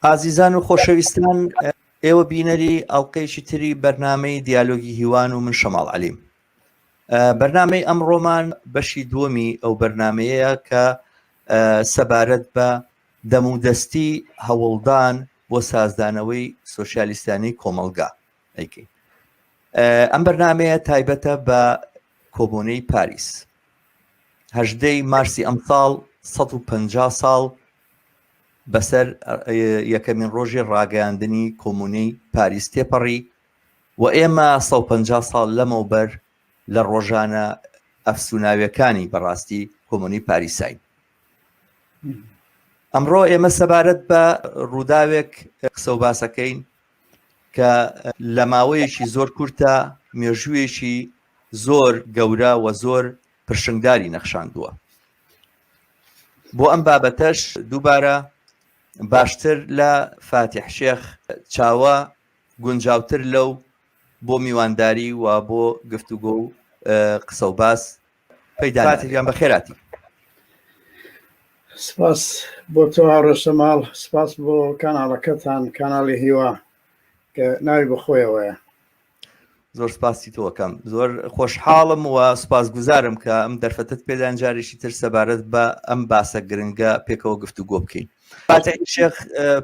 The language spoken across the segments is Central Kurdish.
ئازیزان و خۆشەویستان ئێوە بینەری ئەڵلقەیەکی تری بەرنامەی دیالۆگی هیوان و من شەماڵ عەلیم بەرنامەی ئەمڕۆمان بەشی دووەمی ئەو بەرنمەیە کە سەبارەت بە دەمودەستی هەوڵدان بۆ سازدانەوەی سۆسیالیستانی کۆمەڵگا ئەیکەین ئەم بەرنمەیە تایبەتە بە کۆبوونەی پاریس هەژدەی مارسی ئەمساڵ 150 ساڵ بەسەر یەکەمین ڕۆژی ڕاگەیاندنی کۆمونەی پاریس تێپەڕی و ئێمە 150 ساڵ لەمەوبەر لە ڕۆژانە ئەفسوناویەکانی بەڕاستی کۆمۆنی پاریساین. ئەمڕۆ ئێمە سەبارەت بە ڕووداوێک قسە و باسەکەین کە لە ماوەیەکی زۆر کورتە مێژوویەکی زۆر گەورە و زۆر پرشنگداری نەخشاندووە. بۆ ئەم بابەتەش دووبارە باشتر لە فاتیح شێخ چاوە گونجاوتر لەو بۆ میوانداری و بۆ گفتوگۆ و قسە و باس پەیدا فاتیح گیان بەخێراتی. سپاس بۆ تۆ هاوڕێ شەماڵ، سپاس بۆ کاناڵەکەتان کاناڵی هیوا کە ناوی بەخۆیەوەیە. زۆر سپاسی تۆ ئەکەم زۆر خۆشحاڵم و سپاسگوزارم کە ئەم دەرفەتت پێدان جارێکی تر سەبارەت بە ئەم باسە گرنگە پێکەوە گفتوگۆ بکەین فاتح شێخ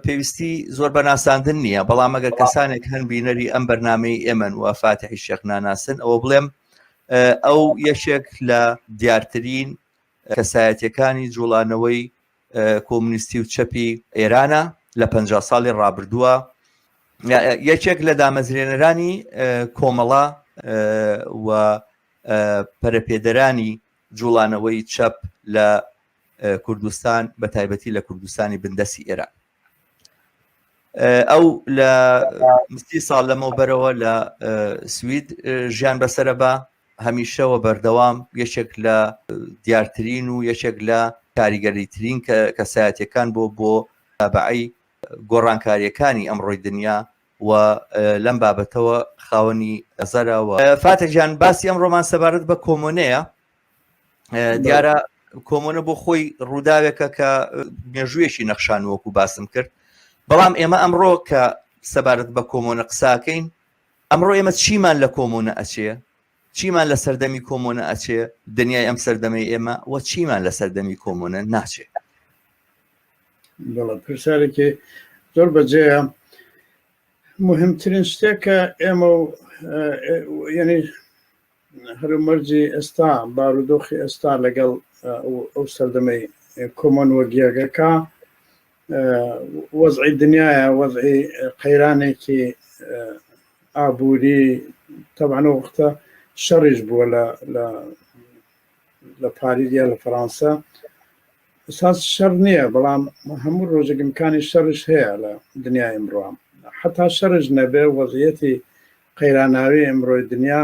پێویستی زۆر بە ناساندن نییە بەڵام ئەگەر کەسانێک هەن بینەری ئەم بەرنمەی ئێمەن و فاتحی شێخ ناناسن ئەوە بڵێم ئەو یەکێک لە دیارترین کەسایەتەکانی جوڵانەوەی کۆمونیستی و چەپی ئێرانە لە پ ساڵی ڕابردووە یەکێک لە دامەزرێنەرانی کۆمەڵە و پەرەپێدەرانی جوڵانەوەی چەپ لە کوردستان بە تایبەتی لە کوردستانی بندەستی ئێران ئەو لە سی ساڵ لەمەوبەرەوە لە سوید ژیان بەسەرە بە هەمیشە و بەردەوام یەکێک لە دیارترین و یەکێک لە کاریگەریترین کەسایەتەکان بۆ بۆ تابعی گۆڕانکاریەکانی ئەمڕۆی دنیا و لەم بابەتەوە خاوەنی نەزەرەوە فاتح گیان باسی ئەمڕۆمان سەبارەت بە کۆمۆنەیە دیارە کۆمۆنە بۆ خۆی ڕووداوێکە کە مێژوویەکی نەخشان وەکو باسم کرد بەڵام ئێمە ئەمڕۆ کە سەبارەت بە کۆمۆنە قساکەین ئەمڕۆ ئێمە چیمان لە کۆمۆنە ئەچێ چیمان لە سەردەمی کۆمۆنە ئەچێ دنیای ئەم سەردەمەی ئێمە و چیمان لە سەردەمی کۆمۆنە ناچێ بەڵێ پرسیارێکی زۆر بەجێیە مهمترین شتێک کە ئێمە و یعنی هەلومەرجی ئێستا بارودۆخی ئێستا لەگەڵ ئەو سەردەمەی کۆمۆن وەک یەکەکە وەزعی دنیاە وەزعی قەیرانێکی ئابووری تەبعەن وەختە شەڕیش بووە لە لە لە پاریس یا لە فەرانسە ئەساس شەڕ نییە بەڵام هەموو ڕۆژێک ئیمکانی شەڕیش هەیە لە دنیای ئمڕۆ حتا شەڕیش نەبێ وەزعیەتی قەیراناوی ئمڕۆی دنیا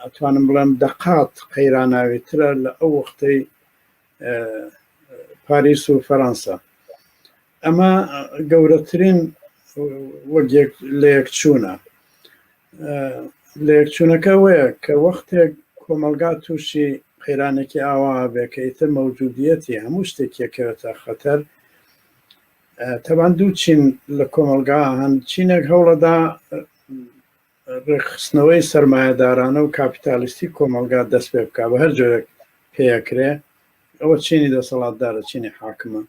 ئەتوانم بڵێم دەقات قەیراناویترە لە ئەو وەختەی پاریس و فەرەنسا ئەمە گەورەترین وەک لەیەکچوونە لەیەکچوونەکە وەیە کە وەختێک کۆمەڵگا تووشی قەیرانێکی ئاوا بێ کە ئیتر مەوجودیەتی هەموو شتێک یەکەوێتە خەتەر تەبان دوو چین لە کۆمەڵگا هەن چینێک هەوڵەدا ڕێکخستنەوەی سەرمایەدارانە و کاپیتالیستی کۆمەڵگا دەست پێ بکا بە هەر جۆرێک پێیەکرێ ئەوە چینی دەسەڵاتدارە چینی حاکمە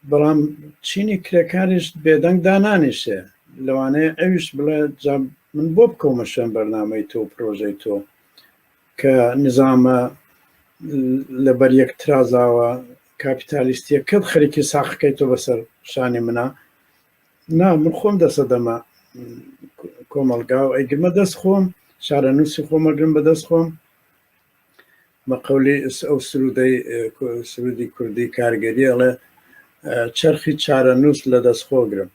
بەڵام چینی کرێکاریش بێدەنگ دانانیشێ لەوانەیە ئەویش بڵێ جا من بۆ بکەومە شوێن بەرنامەی تۆ و پرۆژەی تۆ کە نظامە لەبەر یەک ترازاوە کاپیتالیستیەکەت خەریکی ساخەکەی تۆ بەسەر شانی منە نا من خۆم دەسەدەمە کۆمەڵگا و ئەیگرمە دەست خۆم چارەنووسی خۆمەگرم بە دەست خۆم بە قەولی ئەو سرودەی سرودی کوردی کارگەری ئەڵێ چەرخی چارەنووس لە دەست خۆگرم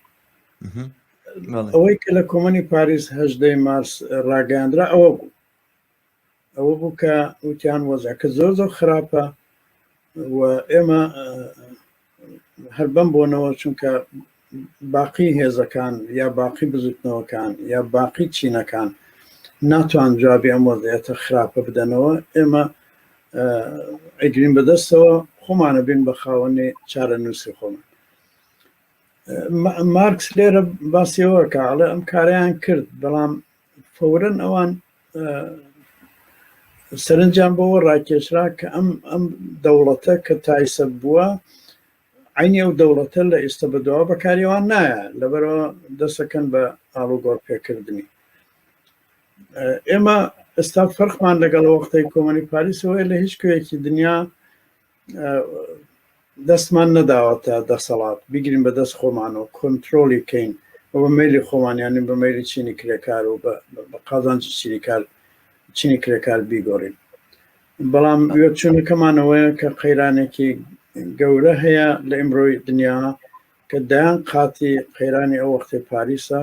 ئەوەی کە لە کۆمەنی پاریس هەژدەی مارس ڕاگەیاندرا ئەوە بوو ئەوە بوو کە وتیان وەزعەکە زۆر زۆر خراپە و ئێمە هەر بەم بۆنەوە چونکە باقی هێزەکان یا باقی بزوتنەوەکان یا باقی چینەکان ناتوان جوابی ئەم وەزعیەتە خراپە بدەنەوە ئێمە ئەگرین بەدەستەوە خۆمانە بین بە خاوەنی چارەنووسی خۆمان. مارکس لێرە باسیەوە کە ئەڵێ ئەم کاریان کرد بەڵام فورن ئەوان سەرنجیان بەوە ڕاکێشرا کە ئەم ئەم دەوڵەتە کە تایسە بووە عینی ئەو دەوڵەتە لە ئێستا بەدواوە بەکاریوان نایە لەبەرەوە دەسەکەن بە ئاڵوگۆڕ پێکردنی ئێمە ئێستا فەرقمان لەگەڵ وەختەی کۆمەنی پاریسەوەی لە هیچ کوێیەکی دنیا دەستمان نەداوەتە دەسەڵات بیگرین بە دەست خۆمان و کۆنتترۆلی کەین و بە مەیلی خۆمان یانی بە مەیلی چینی کرێکار و بە قازانجی چینی کار چینی کرێکار بیگۆڕین بەڵام وێچوونەکەمانەوەیە کە قەیرانێکی گەورە هەیە لە ئیمڕۆی دنیا کە دەیان قاتی قەیرانی ئەو وەختەی پاریسە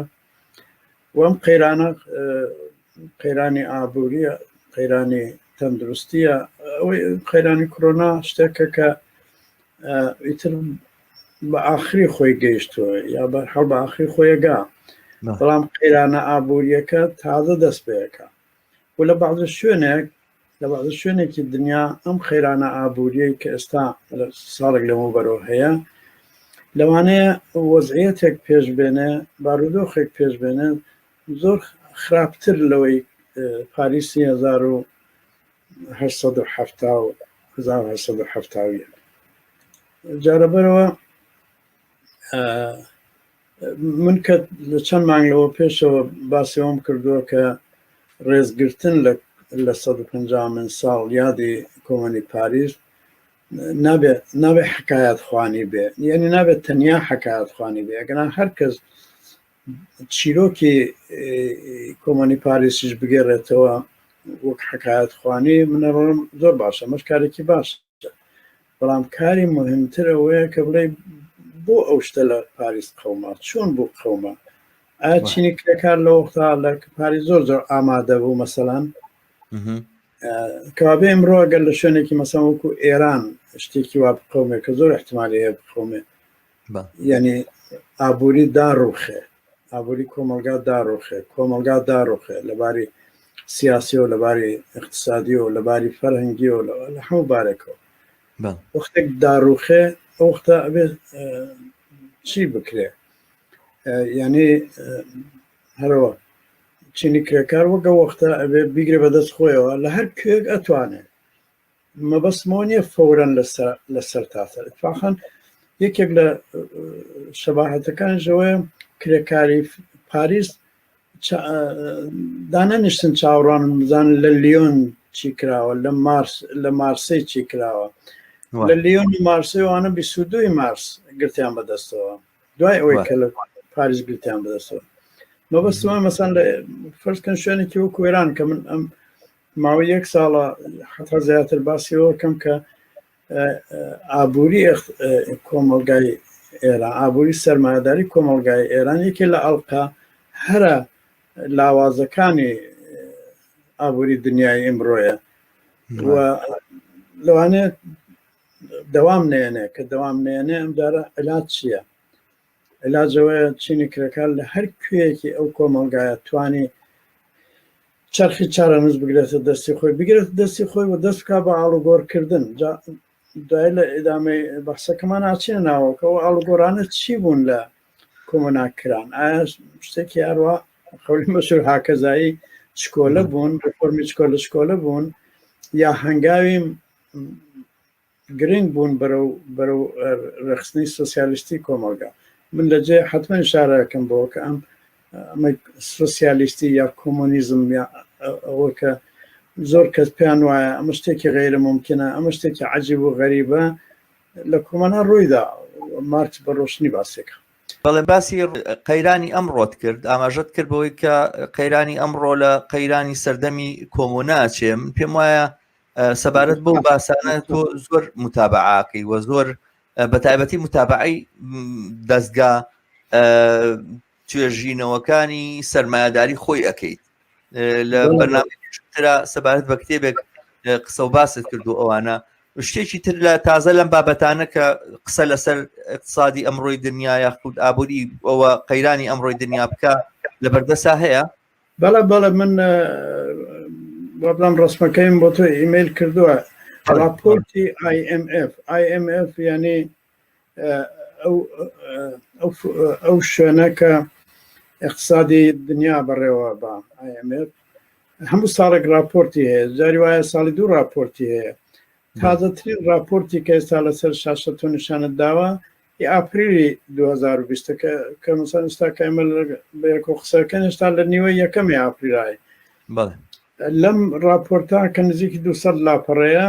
و ئەم قەیرانە قەیرانی ئابووریە قەیرانی تەندروستیە ئەوەی قەیرانی کۆرۆنا شتێکە کە ئیتر بە ئاخری خۆی گەیشتووە یا بە حەڵ بە ئاخری خۆیەگا بەڵام قەیرانە ئابووریەکە تازە دەست پێەکە و لە بەعض شوێنێک لە بەعض شوێنێکی دنیا ئەم قەیرانە ئابووریەی کە ئێستا ساڵێک لەمەوبەرەوە هەیە لەوانەیە وەزعیەتێک پێش بێنێ بارودۆخێک پێش بێنێ زۆر خراپتر لەوەی پاریسی 1870 1871 جارەبەرەوە من کە لە چەند مانگ لەوە پێشەوە باسی ئەوەم کردووە کە ڕێزگرتن لە لە 150 من ساڵ یادی کۆمەنی پاریس نابێت نابێت حکایەت خوانی بێ یعنی نابێت تەنیا حکایەت خوانی بێ ئەگەنا هەر کەس چیرۆکی کۆمۆنی پاریسیش بگێڕێتەوە وەک حکایەت خوانی منەڕۆم زۆر باشە مەش کارێکی باش بەڵام کاری مهمتر ئەوەیە کە بڵێ بۆ ئەو شتە لە پاریس قەوما چۆن بوو قەوما ئایا چینی کرێکار لە وەختا لە پاریس زۆر زۆر ئامادە بوو مەسەلەن کەوابێ ئمڕۆ گەر لە شوێنێکی مەسەن وەکو ئێران شتێکی وا بقەومێ کە زۆر احتمالی هەیە بقەومێ یعنی ئابووری داڕوخێ ئابووری کۆمەلگا داڕوخێ کۆمەلگا داڕوخێ لەباری سیاسی و لەباری اقتصادی و لەباری فەرهەنگی و لە هەموو بارێکەوە وەختێک داڕوخێ ئەو وەختە ئەبێ چی بکرێ یعنی هەرەوە چینی کرێکار وەکە وەختە ئەبێ بیگرێ بەدەست خۆیەوە لە هەر کوێک ئەتوانێت مەبەستمەوە نییە فەورەن لەسەر تاسەر اتفاقا یەکێک لە شەباهەتەکانیش ئەوەیە کرێکاری پاریس دانەنیشتن چاوەڕوان بزانن لە لیۆن چی کراوە لە مارس لە مارسی چی کراوە لە لیۆن و مارسی وانە 22 مارس گرتیان بەدەستەوە دوای ئەوەی کە لە پاریس گرتیان بەدەستەوە مەبەستمە مەسان لە فەرزکەن شوێنێکی وەکو ئێران کە من ئەم ماوەی یەک ساڵە حتا زیاتر باسی ئەوە کەم کە ئابووری کۆمەڵگای ئێران ئابووری سەرمایەداری کۆمەڵگای ئێران یەکێ لە ئەڵلقە هەرە لاوازەکانی ئابووری دنیای ئیمڕۆیە و لەوانەیە دەوام نێنێ کە دەوام نێنێ ئەم جارە علاج چییە؟ علاج ئەوەیە چینی کرێکار لە هەر کوێیەکی ئەو کۆمەڵگایە توانی چەرخی چارەنووس بگرێتە دەستی خۆی بگرێتە دەستی خۆی و دەست بکا بە ئاڵوگۆڕکردن جا دوای لە ئیدامەی بەحسەکەمان ئاچینە ناوەکە و ئاڵوگۆڕانە چی بوون لە کۆمۆنا کران ئایا شتێکی هەروە قەولی مەشهور هاکەزایی چکۆلە بوون ڕێفۆرمی چکۆلە چکۆلە بوون یا هەنگاوی گرنگ بوون بەرەو بەرەو ڕێکخستنی سۆسیالیستی کۆمەڵگا. من لە جێ حەتمەن ئیشارە ئەکەم بەوە کە ئەم ئەمە سۆسیالیستی یا کۆمۆنیزم یا ئەوە کە زۆر کەس پێیان وایە ئەمە شتێکی غەیرە مومکینە ئەمە شتێکی عەجیب و غەریبە لە کۆمەنا ڕوویدا مارکس بە ڕۆشنی باسێکە. بەڵێ باسی قەیرانی ئەمڕۆت کرد ئاماژەت کرد بەوەی کە قەیرانی ئەمڕۆ لە قەیرانی سەردەمی کۆمۆناچێ من پێم وایە سەبارەت بەو باسانە تۆ زۆر متابعاکەی وە زۆر بە تایبەتی متابعی دەستگا توێژینەوەکانی سەرمایەداری خۆی ئەەکەیت لە بەرنامەترا سەبارەت بە کتێبێک قسە و باست کرد و ئەوانە شتێکی تر لە تازە لەم بابەتانە کە قسە لەسەر اقتصادی ئەمڕۆی دنیا یاخود ئابووری ئەوە قەیرانی ئەمڕۆی دنیا بکە لە بەردەسا هەیە بەڵێ بەڵێ من وابزانم ڕسمەکەیم بۆ تۆ ئیمەیل کردووە ڕاپۆرتی IMF IMF یعنی ئەو شوێنە کە اقتصادی دنیا بەڕێوە بە IMF هەموو ساڵێک راپۆرتی هەیە جاری وایە ساڵی دوو راپۆرتی هەیە تازەترین راپۆرتی کە ئێستا لەسەر شاشە تۆ نیشانت داوە ی ئاپریلی 2020 کە کە مەسەن ئێستا کە ئێمە بە یەکۆ قسەکەن ئێستا لە نیوەی یەکەمی ئاپریلای لەم راپۆرتە کە نزیکی 200 لاپەڕەیە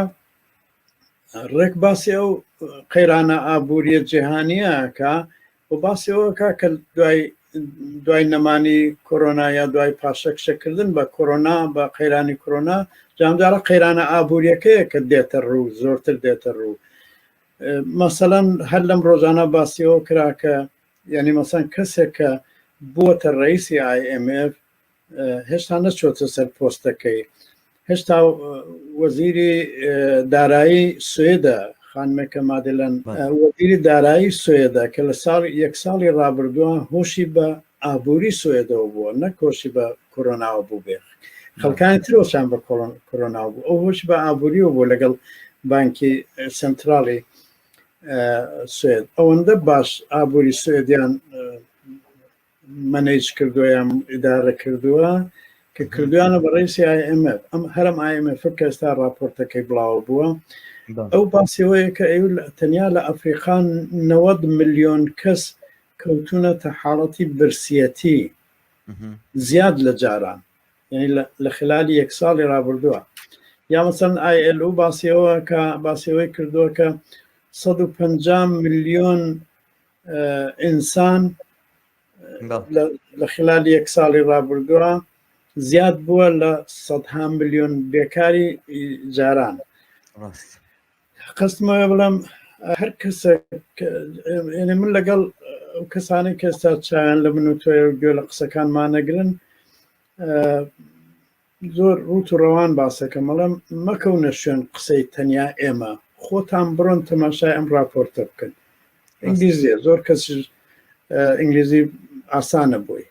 ڕێک باسی ئەو قەیرانە ئابووریە جیهانیە کە و باسی ئەوە کا کە دوای دوای نەمانی کۆرۆنا یا دوای پاشەکشەکردن بە کۆرۆنا بە قەیرانی کۆرۆنا جامجارە قەیرانە ئابووریەکەیە کە دێتە ڕوو زۆرتر دێتە ڕوو مەسەلەن هەر لەم ڕۆژانە باسی ئەوە کرا کە یعنی مەسەن کەسێک کە بووەتە ڕئیسی IMF هێشتا نەچۆتە سەر پۆستەکەی هێشتا وەزیری دارایی سوێدە خانمێکە مادلەن وەزیری دارایی سوێدە کە لە ساڵ یەک ساڵی ڕابردووە هۆشی بە ئابووری سوێدەوە بووە نەک هۆشی بە کۆرۆناوە بوو بێ خەڵکانی ترۆشان بە کۆرۆنا بوو ئەو هۆش بە ئابووریەوە بوو لەگەڵ بانکی سنترالی سوێد ئەوەندە باش ئابووری سوێدیان مەنەیج کردووە یان ئیدارە کردووە کە کردویانە بە ڕێسی IMF ئەم هەرم IMF کە ئێستا راپۆرتەکەی بڵاوە بووە ئەو باسیەوەیە کە ئەو تەنیا لە ئەفریقا 90 ملیۆن کەس کەوتونەتە حاڵەتی برسیەتی زیاد لە جاران یعنی لە خلالی یەک ساڵی رابردووە یا مەسەن ILO باسیەوە کە باسیەوەی کردووە کە 150 ملیۆن ئینسان لە خلالی یەک ساڵی ڕابردووە زیاد بووە لە سەدها ملیۆن بێکاری جاران قستمەوە بڵێم هەر کەسێک من لەگەڵ ئەو کەسانی کە ئێستا چاویان لە من و تۆیە و گوێ لە قسەکانمانەگرن زۆر ڕووت و ڕەوان باسەکەم ئەڵێم مەکەونە شوێن قسەی تەنیا ئێمە خۆتان بڕۆن تەماشای ئەم راپۆرتە بکەن ئینگلیزیە زۆر کەس ئینگلیزی ئاسانە بۆی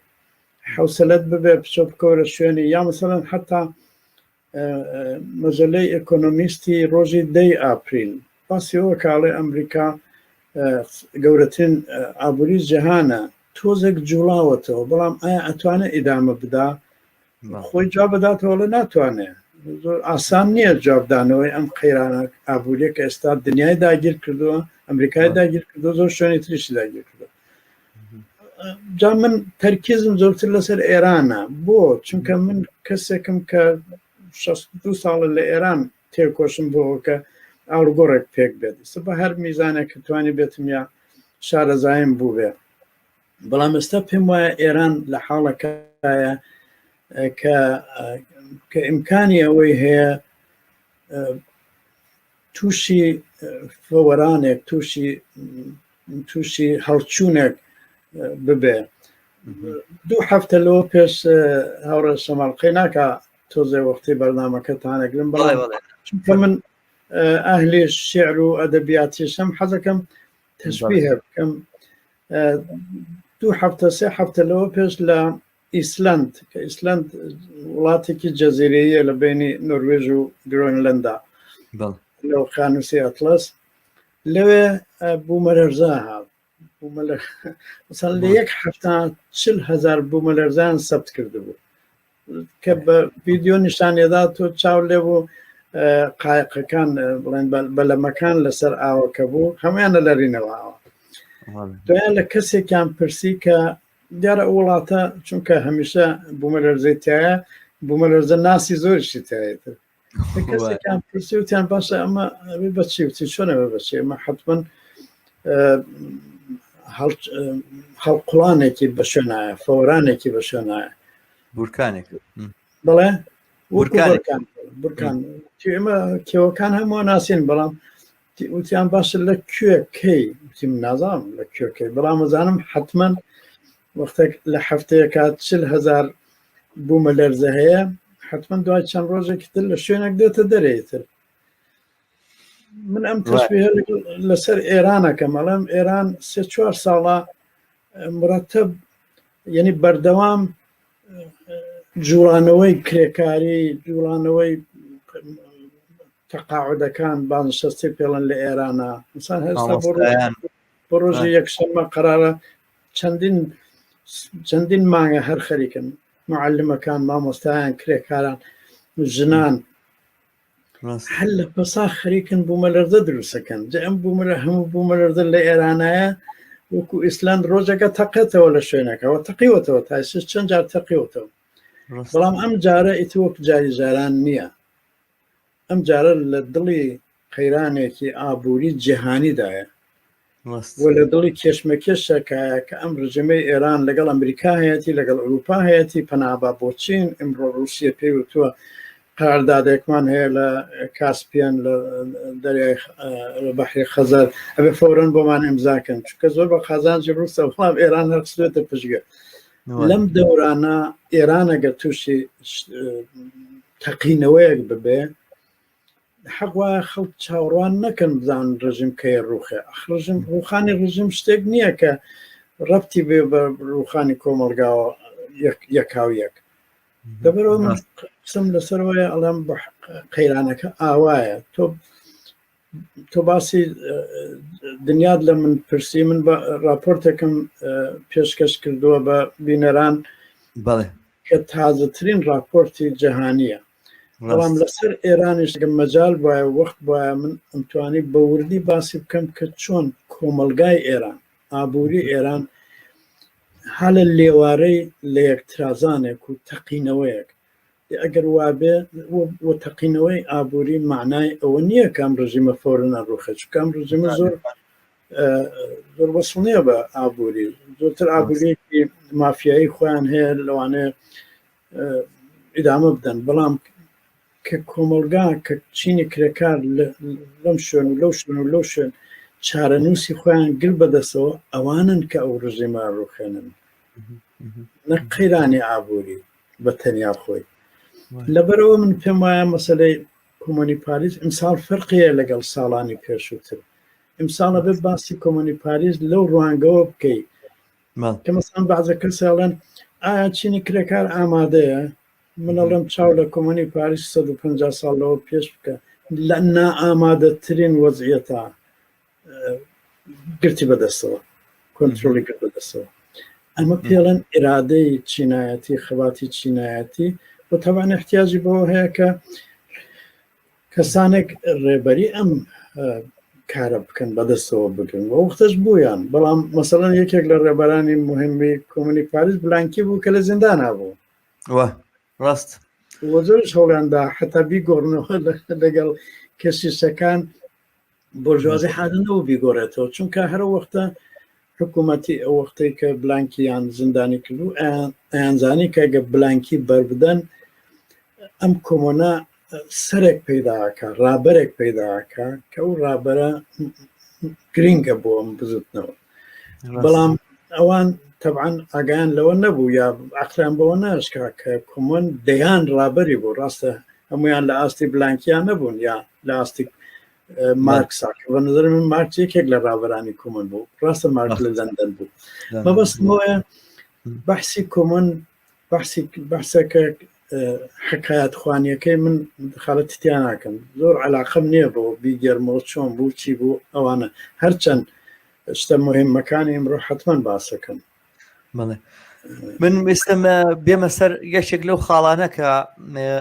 حوسەلت ببێ بچۆ بکەورە شوێنی یا مثلەن حتا مەجلەی ئەکۆنۆمیستی ڕۆژی دەی ئاپریل باسی ئەوە کاڵێ ئەمریکا گەورەترین ئابووری جیهانە تۆزێک جوڵاوەتەوە بەڵام ئایا ئەتوانێت ئیدامە بدا خۆی جواب بداتەوە لە ناتوانێ زۆر ئاسان نییە جوابدانەوەی ئەم قەیرانە ئابووریە کە ئێستا دنیای داگیر کردووە ئەمریکای داگیر کردو زۆر شوێنی تریشی داگیر کردووە جا من تەرکیزم زۆرتر لەسەر ئێرانە بۆ چونکە من کەسێکم کە 62 ساڵە لە ئێران تێکۆشم بۆ کە ئاڵوگۆڕێک پێک بێت ئێستا بە هەر میزانێک کە توانی بێتم یا شارەزایم بوو بێ بەڵام ئێستا پێم وایە ئێران لە حاڵەکایە کە کە ئیمکانی ئەوەی هەیە تووشی فەوەرانێک تووشی تووشی هەڵچوونێک ببێ دوو هەفتە لەوە پێش هاوڕێ شەماڵ قەی ناکا تۆزێ وەختی بەرنمەکەتانەگرم بەڵێ چونکە من ئەهلی شعر و ئەدەبیاتیشم حەزەکەم تەشبیه بکەم دوو هەفتە سێ هەفتە لەوە پێش لە ئیسلند کە ئیسلند وڵاتێکی جەزیرەیە لە بینی نۆروێژ و گرۆنلندا لە ئۆقیانوسی ئەتڵەس لەوێ بوومەلەرزە هات بوومەلەرزە لە یەک هەفتا 40 هزار بوومەلەرزان سەبت کردبوو کە بە ڤیددیو نیشانێدا تۆ چاو لێ بوو قایقەکان بڵێن بەلەمەکان لەسەر ئاوەکە بوو هەمویانە لەرینەوە ئاوە دوایان لە کەسێکیان پرسی کە دیارە ئەو وڵاتە چونکە هەمیشە بوومەلەرزەی تایە بوومەلەرزە ناسی زۆریشی تایەتر کەسێکیان پرسی وتیان باشە ئەمە ئەبێ بەچی وتی چۆن ئەبێ بەچی ئەمە حتمما هەڵقوڵانێکی بە شوێنایە فەورانێکی بە شوێنایە بورکانێک بەڵێ بورکان بورکان ئێمە کێوەکان هەموو ناسین بەڵام وتیان باشە لە کوێ کەی وتیم نازانم لە کوێ کەی بەڵام ئەزانم حتمما وەختێک لە هەفتەیەکا 40 هزار بوومە لەرزە هەیە حتمما دوای چەند ڕۆژێکی تر لە شوێنێک دێتە دەرێ تر من ئەم تەشبیهە لەسەر ئێرانەکەم ئەڵێم ئێران سێ چوار ساڵە مرتب یعنی بەردەوام جوڵانەوەی کرێکاری جوڵانەوەی تەقاعدەکان بازنشەستی پێڵن لە ئێرانە ئینسان هێستا بۆ بۆ ڕۆژی یەکشەممە قەرارە چەندین چەندین مانگە هەر خەریکن معلمەکان مامۆستایان کرێکاران ژنان هەر لە پەسا خەریکن بوومەلەرزە دروستەکەن جا ئەم بوومەلە هەموو بوومەلەرزە لە ئێرانایە وەکو ئیسلاند ڕۆژەکە تەقێتەوە لە شوێنەکەەوە تەقیوەتەوە تا ئێستا چەند جار تەقیوەتەوە بەڵام ئەم جارە ئیتر وەک جاری جاران نییە ئەم جارە لە دڵی قەیرانێکی ئابووری جیهانیدایە و لە دڵی کێشمەکێشەکایە کە ئەم ڕژێمەی ئێران لەگەڵ ئەمریکا هەیەتی لەگەڵ ئەوروپا هەیەتی پەنابا بۆ چین ئمڕۆ ڕوسیە پێی وتووە قەراردادێکمان هەیە لە کاسپیەن لە دەریای بەحری خەزەر ئەبێ فەورەن بۆمان ئیمزاکەن چونکە زۆر بە قازانجی ڕوسە بەڵام ئێران هەر خستوێتە پشتگوێ لەم دەورانە ئێران ئەگەر تووشی تەقینەوەیەک ببێ حەق وایە خەڵک چاوەڕوان نەکەن بزان ڕژیم کەی ڕوخێ ئەخ ڕژیم ڕوخانی ڕژیم شتێک نییە کە ڕەبتی بێ بە ڕوخانی کۆمەڵگاوە یەکاو یەک لەبەرەوە من قسم لەسەرەوەیە ئەڵێم قەیرانەکە ئاوایە تۆ تۆ باسی دنیات لە من پرسی من بە راپۆرتێکم پێشکەش کردووە بە بینەران کە تازەترین راپۆرتی جیهانیە بەڵام لەسەر ئێرانیش گەر مەجال بایە وەخت بایە من ئەمتوانی بە وردی باسی بکەم کە چۆن کۆمەڵگای ئێران ئابووری ئێران هالە لێوارەی لە یەکترازانێک و تەقینەوەیەک ئەگەر وابێ و تەقینەوەی ئابووری معنای ئەوە نییە کە ئەم ڕژیمە فەورەن ئەڕوخێ چونکە ئەم ڕژیمە زۆر زۆر وەسڵ نییە بە ئابووری زۆرتر ئابووریەکی مافیایی خۆیان هەیە لەوانەیە ئیدامە بدەن بەڵام کە کۆمەڵگا کە چینی کرێکار لەم شوێن و لەو شوێن و لەو شوێن چارەنووسی خۆیان گر بەدەستەوە ئەوانن کە ئەو ڕژێمە ڕوخێنن نە قەیرانی ئابووری بە تەنیا خۆی لەبەرەوە من پێم وایە مەسلەی کۆمۆنی پاریس ئیمساڵ فەرقیە لەگەڵ ساڵانی پێشووتر ئیمساڵە بێت باسی کۆمۆنی پاریس لەو ڕوانگەوە بکەیت کە مەسەڵەن بەعزە کەس ئەڵێن ئایا چینی کرێکار ئامادەیە من ئەڵێم چاو لە کۆمۆنی پاریس 150 ساڵ لەوە پێش بکە لە نائامادەترین وەزعیەتا گرتی بەدەستەوە کۆنترۆڵی گرت بەدەستەوە ئەمە پێڵەن ئرادەی چینایەتی خەباتی چینایەتی و تەبان احتیاجی بەوە هەیە کە کەسانێک ڕێبەری ئەم کارە بکەن بەدەستەوە بگرن و وەختەش بوویان بەڵام مەسەڵەن یەکێک لە ڕێبەرانی مهمی کۆمۆنی پاریس بلانکی بوو کە لە زیندانا بوو ڕاست وە زۆریش هەوڵیاندا حتا بیگۆڕنەوە لەگەڵ کەشیشەکان بۆرژوازی حازر نەبوو بیگۆڕێتەوە چونکە هەر وەختە حکوومەتی ئەو وەختەی کە بلانکیان زیندانی کردو ئەیانزانی کە گە بلانکی بەربدەن ئەم کۆمۆنە سەرێک پەیداکە ڕابەرێک پەیداکە کە ئەو ڕابەرە گرینگە بۆ ئەم بزوتنەوە بەڵام ئەوان تەبعەن ئاگایان لەوە نەبوو یا عقلیان بەوە ناشکا کە کۆمۆن دەیان ڕابەری بوو ڕاستە هەمویان لە ئاستی بلانکیان نەبوون یا لە ئاستی مارکسا کە بە نظر من مارکس یەکێک لە ڕابەرانی کۆمۆن بوو ڕاستە مارکس لە لەندەن بوو مەبەستمەوەیە بەحسی کۆمۆن بەحسی بەحسەکە حکایەت خوانیەکەی من دخالەتی تیا ناکەم زۆر علاقەم نییە بۆ بیگەرمەوە چۆن بوو چی بوو ئەوانە هەرچەند شتە مهمەکانی ئمڕۆ حتمما باسەکەم بەڵێ من ویستم بێمە سەر یەکێک لەو خاڵانە کە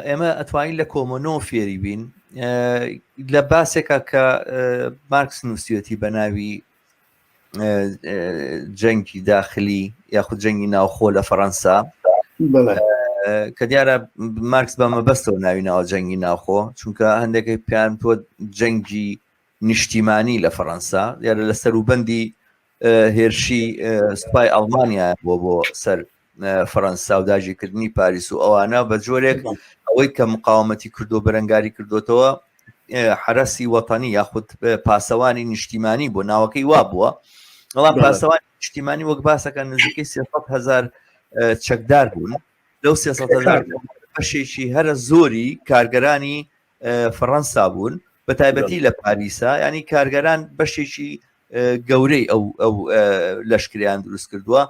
ئێمە ئەتوانین لە کۆمۆنۆ فێری بین لە باسێکە کە مارکس نووسیەتی بە ناوی جەنگی داخلی یاخود جەنگی ناوخۆ لە فەڕەنسا کە دیارە مارکس بە مەبەستەوە ناوی ناوە جەنگی ناوخۆ چونکە هەندێک پێیان تۆ جەنگی نیشتیمانی لە فەڕەنسا دیارە لە سەروبەندی هێرشی سوپای ئەڵمانیا بۆ بۆ سەر فەڕەنسا و داگیرکردنی پاریس و ئەوانە بە جۆرێک ئەوەی کە مقاومەتی کردو بەرەنگاری کردوتەوە حرەسی وەتەنی یاخود پاسەوانی نیشتیمانی بۆ ناوەکەی وا بووە بەڵام پاسەوانی نیشتیمانی وەک باسەکە نزیکەی 300 هزار چەکدار بوون لەو 300 هزار بەشێکی هەرە زۆری کارگەرانی فەڕەنسا بوون بە تایبەتی لە پاریسا ینی کارگەران بەشێکی گەورەی ئەو ئەو لەشکریان دروست کردووە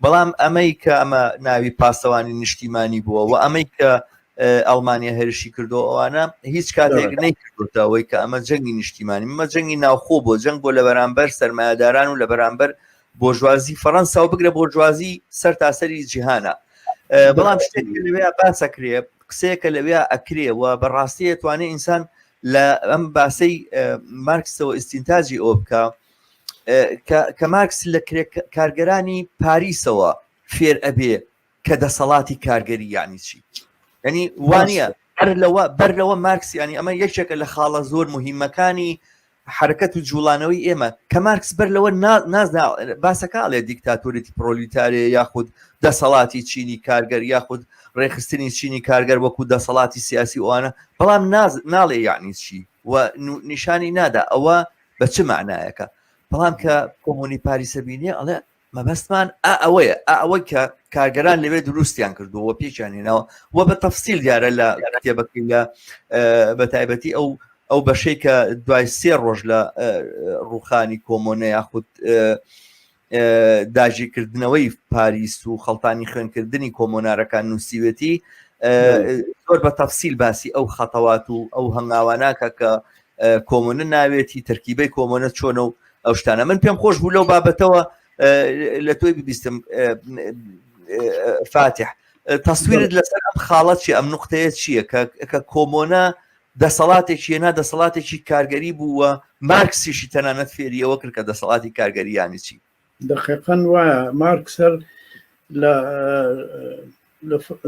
بەڵام ئەمەی کە ئەمە ناوی پاسەوانی نیشتیمانی بووە و ئەمەی کە ئەڵمانیا هێرشی کردو ئەوانە هیچ کاتێک نەیکردوتە ئەوەی کە ئەمە جەنگی نیشتیمانی مە جەنگی ناوخۆ بۆ جەنگ بۆ لە بەرامبەر سەرمایەداران و لە بەرامبەر بۆرژوازی فەڕەنسا و بگرە بۆرژوازی سەرتاسەری جیهانە بەڵام شتێک لەوێ باسەکرێ قسەیەکە لەوێ ئەکرێ و بەڕاستی توانێت ئینسان لە ئەم باسەی مارکسەوە ئیسینتاجی ئەو بکە کە مارکس لە کارگەرانی پاریسەوە فێر ئەبێ کە دەسەڵاتی کارگەری یعنی چی ینی وانە هەر لەوە بەر لەوە مارکس ینی ئەمە یەکێکە لە خاڵە زۆر مهمەکانی حرەکەت و جوڵانەوەی ئێمە کە مارکس بەر لەوە نازنا باسەکە ئەڵێ دیکتاتۆریەتی پرۆلیتارێ یاخود دەسەڵاتی چینی کارگەر یاخود ڕێکخستنی چینی کارگەر وەکو دەسەڵاتی سیاسی ئەوانە بەڵام ناز ناڵێ یعنی چی و نیشانی نادا ئەوە بە چ معنایەکە بەڵام کە کۆمۆنی پاریسە بینێ ئەڵێ مەبەستمان ئا ئەوەیە ئا ئەوەی کە کارگەران لەوێ دروستیان کردووە و پێکیان هێناوە و بە تەفسیل دیارە لە کتێبەکەی لە بە تایبەتی ئەو ئەو بەشەی کە دوای سێ ڕۆژ لە ڕوخانی کۆمۆنە یاخود داگیرکردنەوەی پاریس و خەڵتانی خوێنکردنی کۆمۆنارەکان نووسیوێتی زۆر بە تەفسیل باسی ئەو خەتەوات و ئەو هەنگاواناکە کە کۆمۆنە ناوێتی تەرکیبەی کۆمۆنە چۆنە و ئەو شتانە من پێم خۆش بوو لەو بابەتەوە لە تۆی ببیستم فاتح تەسویرت لەسەر ئەم خاڵە چی ئەم نقطەیە چییە کە کۆمۆنە دەسەڵاتێکی نا دەسەڵاتێکی کارگەری بووە مارکسیشی تەنانەت فێریەوە کرد کە دەسەڵاتی کارگەریانی چی دقیقا وایە مارکس هەر لە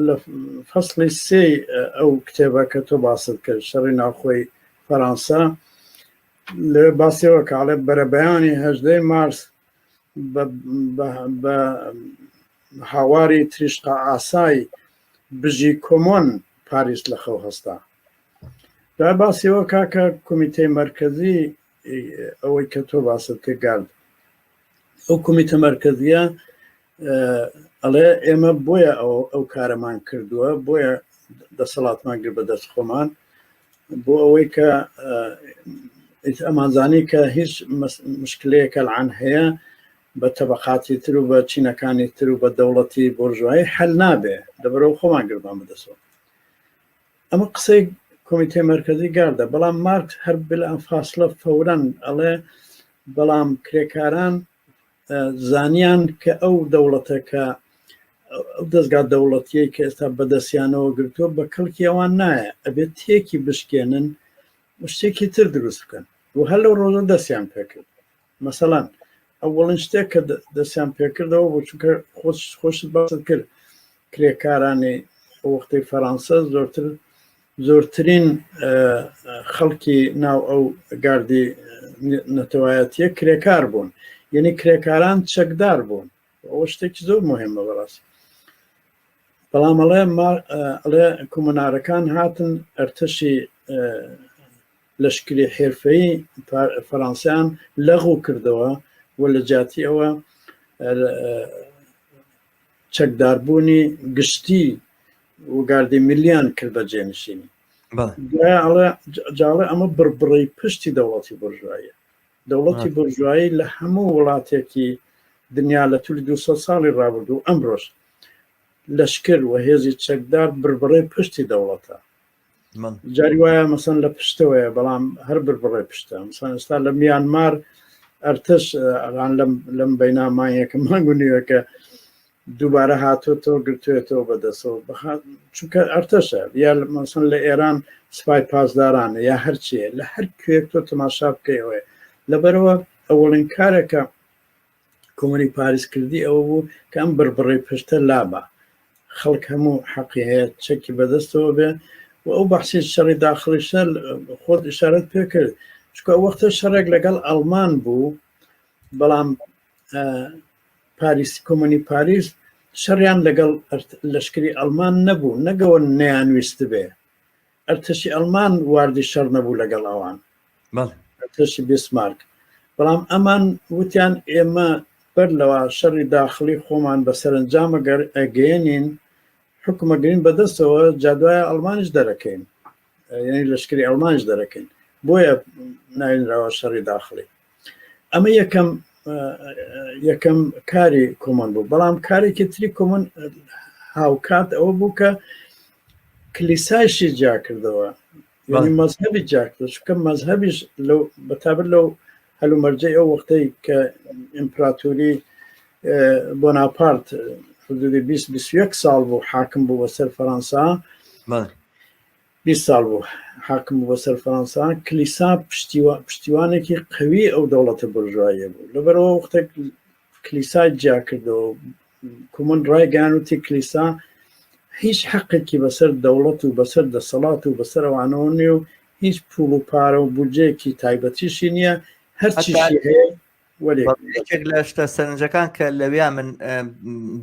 لە فەسڵی سێی ئەو کتێبە کە تۆ باست کرد شەڕی ناوخۆی فەرانسە لەوێ باسیەوە کاڵێ بەرەبەیانی هەژدەی مارس بە هاواری تریشقا ئاسای بژی کۆمۆن پاریس لە خەو هەستا دوای باسیەوە کاکە کۆمیتەی مەرکەزی ئەوەی کە تۆ باست کرد گارد ئەو کۆمیتە مەرکەزیە ئەڵێ ئێمە بۆیە ئەو ئەو کارەمان کردووە بۆیە دەسەڵاتمان گرت بەدەست خۆمان بۆ ئەوەی کە ئەمانزانی کە هیچ مشکلەیەکە العان هەیە بە تەبقاتی تر و بە چینەکانی تر و بە دەوڵەتی بۆرژوایی حل نابێ لەبەرەوە خۆمان گرمان بەدەسەوە ئەمە قسەی کۆمیتەی مەرکەزی گاردە بەڵام مارکس هەر بلا فاصلە فەورەن ئەڵێ بەڵام کرێکاران زانیان کە ئەو دەوڵەتە کە ئەو دەستگا دەوڵەتیەی کە ئێستا بەدەستیانەوە گرتووە بە کەڵکی ئەوان نایە ئەبێت تێکی بشکێنن و شتێکی تر دروست بکەن و هەر لەو ڕۆژە دەستیان پێکرد مەسەڵەن ئەوەڵین شتێک کە دەستیان پێکردەوە بۆ چونکە خۆش خۆشت باست کرد کرێکارانی وەختەی فەرانسە زۆرتر زۆرترین خەڵکی ناو ئەو گاردی نەتەوایەتیە کرێکار بوون یعنی کرێکاران چەکدار بوون ئەوە شتێکی زۆر مهمە بەڕاستی بەڵام ئەڵێ ئەڵێ کۆمۆنارەکان هاتن ئەرتەشی لەشکری حێرفەیی فەرانسەیان لەغو کردەوە و لە جیاتی ئەوە چەکداربوونی گشتی و گاردی میلیان کرد بە جێنشینی. جاڵێ ئەمە بڕبڕەی پشتی دەوڵەتی بۆرژواییە. دەوڵەتی بۆرژوایی لە هەموو وڵاتێکی دنیا لە تولی 200 ساڵی ڕابردوو ئەمڕۆش لەشکر و هێزی چەکدار بڕبڕەی پشتی دەوڵەتە. جاری وایە مەسەن لە پشتەوەیە بەڵام هەر بربڕێ پشتە مەسەن ئێستا لە میانمار ئەرتش ئەران لەم لەم بەینا مانگێکە مانگ و نیوەکە دووبارە هاتۆتەوە گرتوێتەوە بەدەسەوە چونکە ئەرتەشە یا مەسەن لە ئێران سپای پاسدارانە یا هەرچیە لە هەر کوێک تۆ تەماشا بکەیەوەی لەبەرەوە ئەوڵین کارێکە کۆمۆنی پاریس کردی ئەوە بوو کە ئەم بڕبڕەی پشتە لابا خەڵک هەموو حەقی هەیە چەکی بەدەستەوە بێ و ئەو بەحسی شەڕی داخڵیشە خۆت ئشارەت پێ کرد چونکە ئەو وەختە شەڕێک لەگەڵ ئەڵمان بوو بەڵام پاریس کۆمۆنی پاریس شەڕیان لەگەڵ لەشکری ئەڵمان نەبوو نەگەوە نەیانویست بێ ئەرتەشی ئەڵمان واردی شەڕ نەبوو لەگەڵ ئەوان ئەرتەشی بیسمارک بەڵام ئەمان وتیان ئێمە بەر لەوە شەڕی داخڵی خۆمان بە سەرنجامە ئەگەیەنین حکومەگرین بەدەستەوە جادوایە ئەڵمانیش دەرەکەین یعنی لەشکری ئەڵمانیش دەرەکەین بۆیە ناوینراوە شەڕی داخڵی ئەمە یەکەم یەکەم کاری کۆمۆن بوو بەڵام کارێکی تری کۆمۆن هاوکات ئەوە بوو کە کلیسایشی جیا کردەوە یعنی مەزهەبی جیا کردەوە چونکە مەزهەبیش لەو بەتابەت لەو هەلومەرجەی ئەو وەختەی کە ئیمپراتوری بۆناپارت حدودی 20 21 ساڵ بوو حاکم بوو بەسەر فەرەنسا 20 ساڵ بوو حاکم بوو بەسەر فەرەنسا کلیسا پشتیوانێکی قوی ئەو دەوڵەتە بورژواییە بوو لەبەرەوە وەختێک کلیسای جیا کردەوە کومن ڕایگەیان وتی کلیسا هیچ حەقێکی بەسەر دەوڵەت و بەسەر دەسەڵات و بەسەر ئەوانەوە نیە و هیچ پوڵ و پارە و بودجەیەکی تایبەتیشی نییە هەرچیشی هەیە یەکێک لە شتە سەرنجەکان کە لەویا من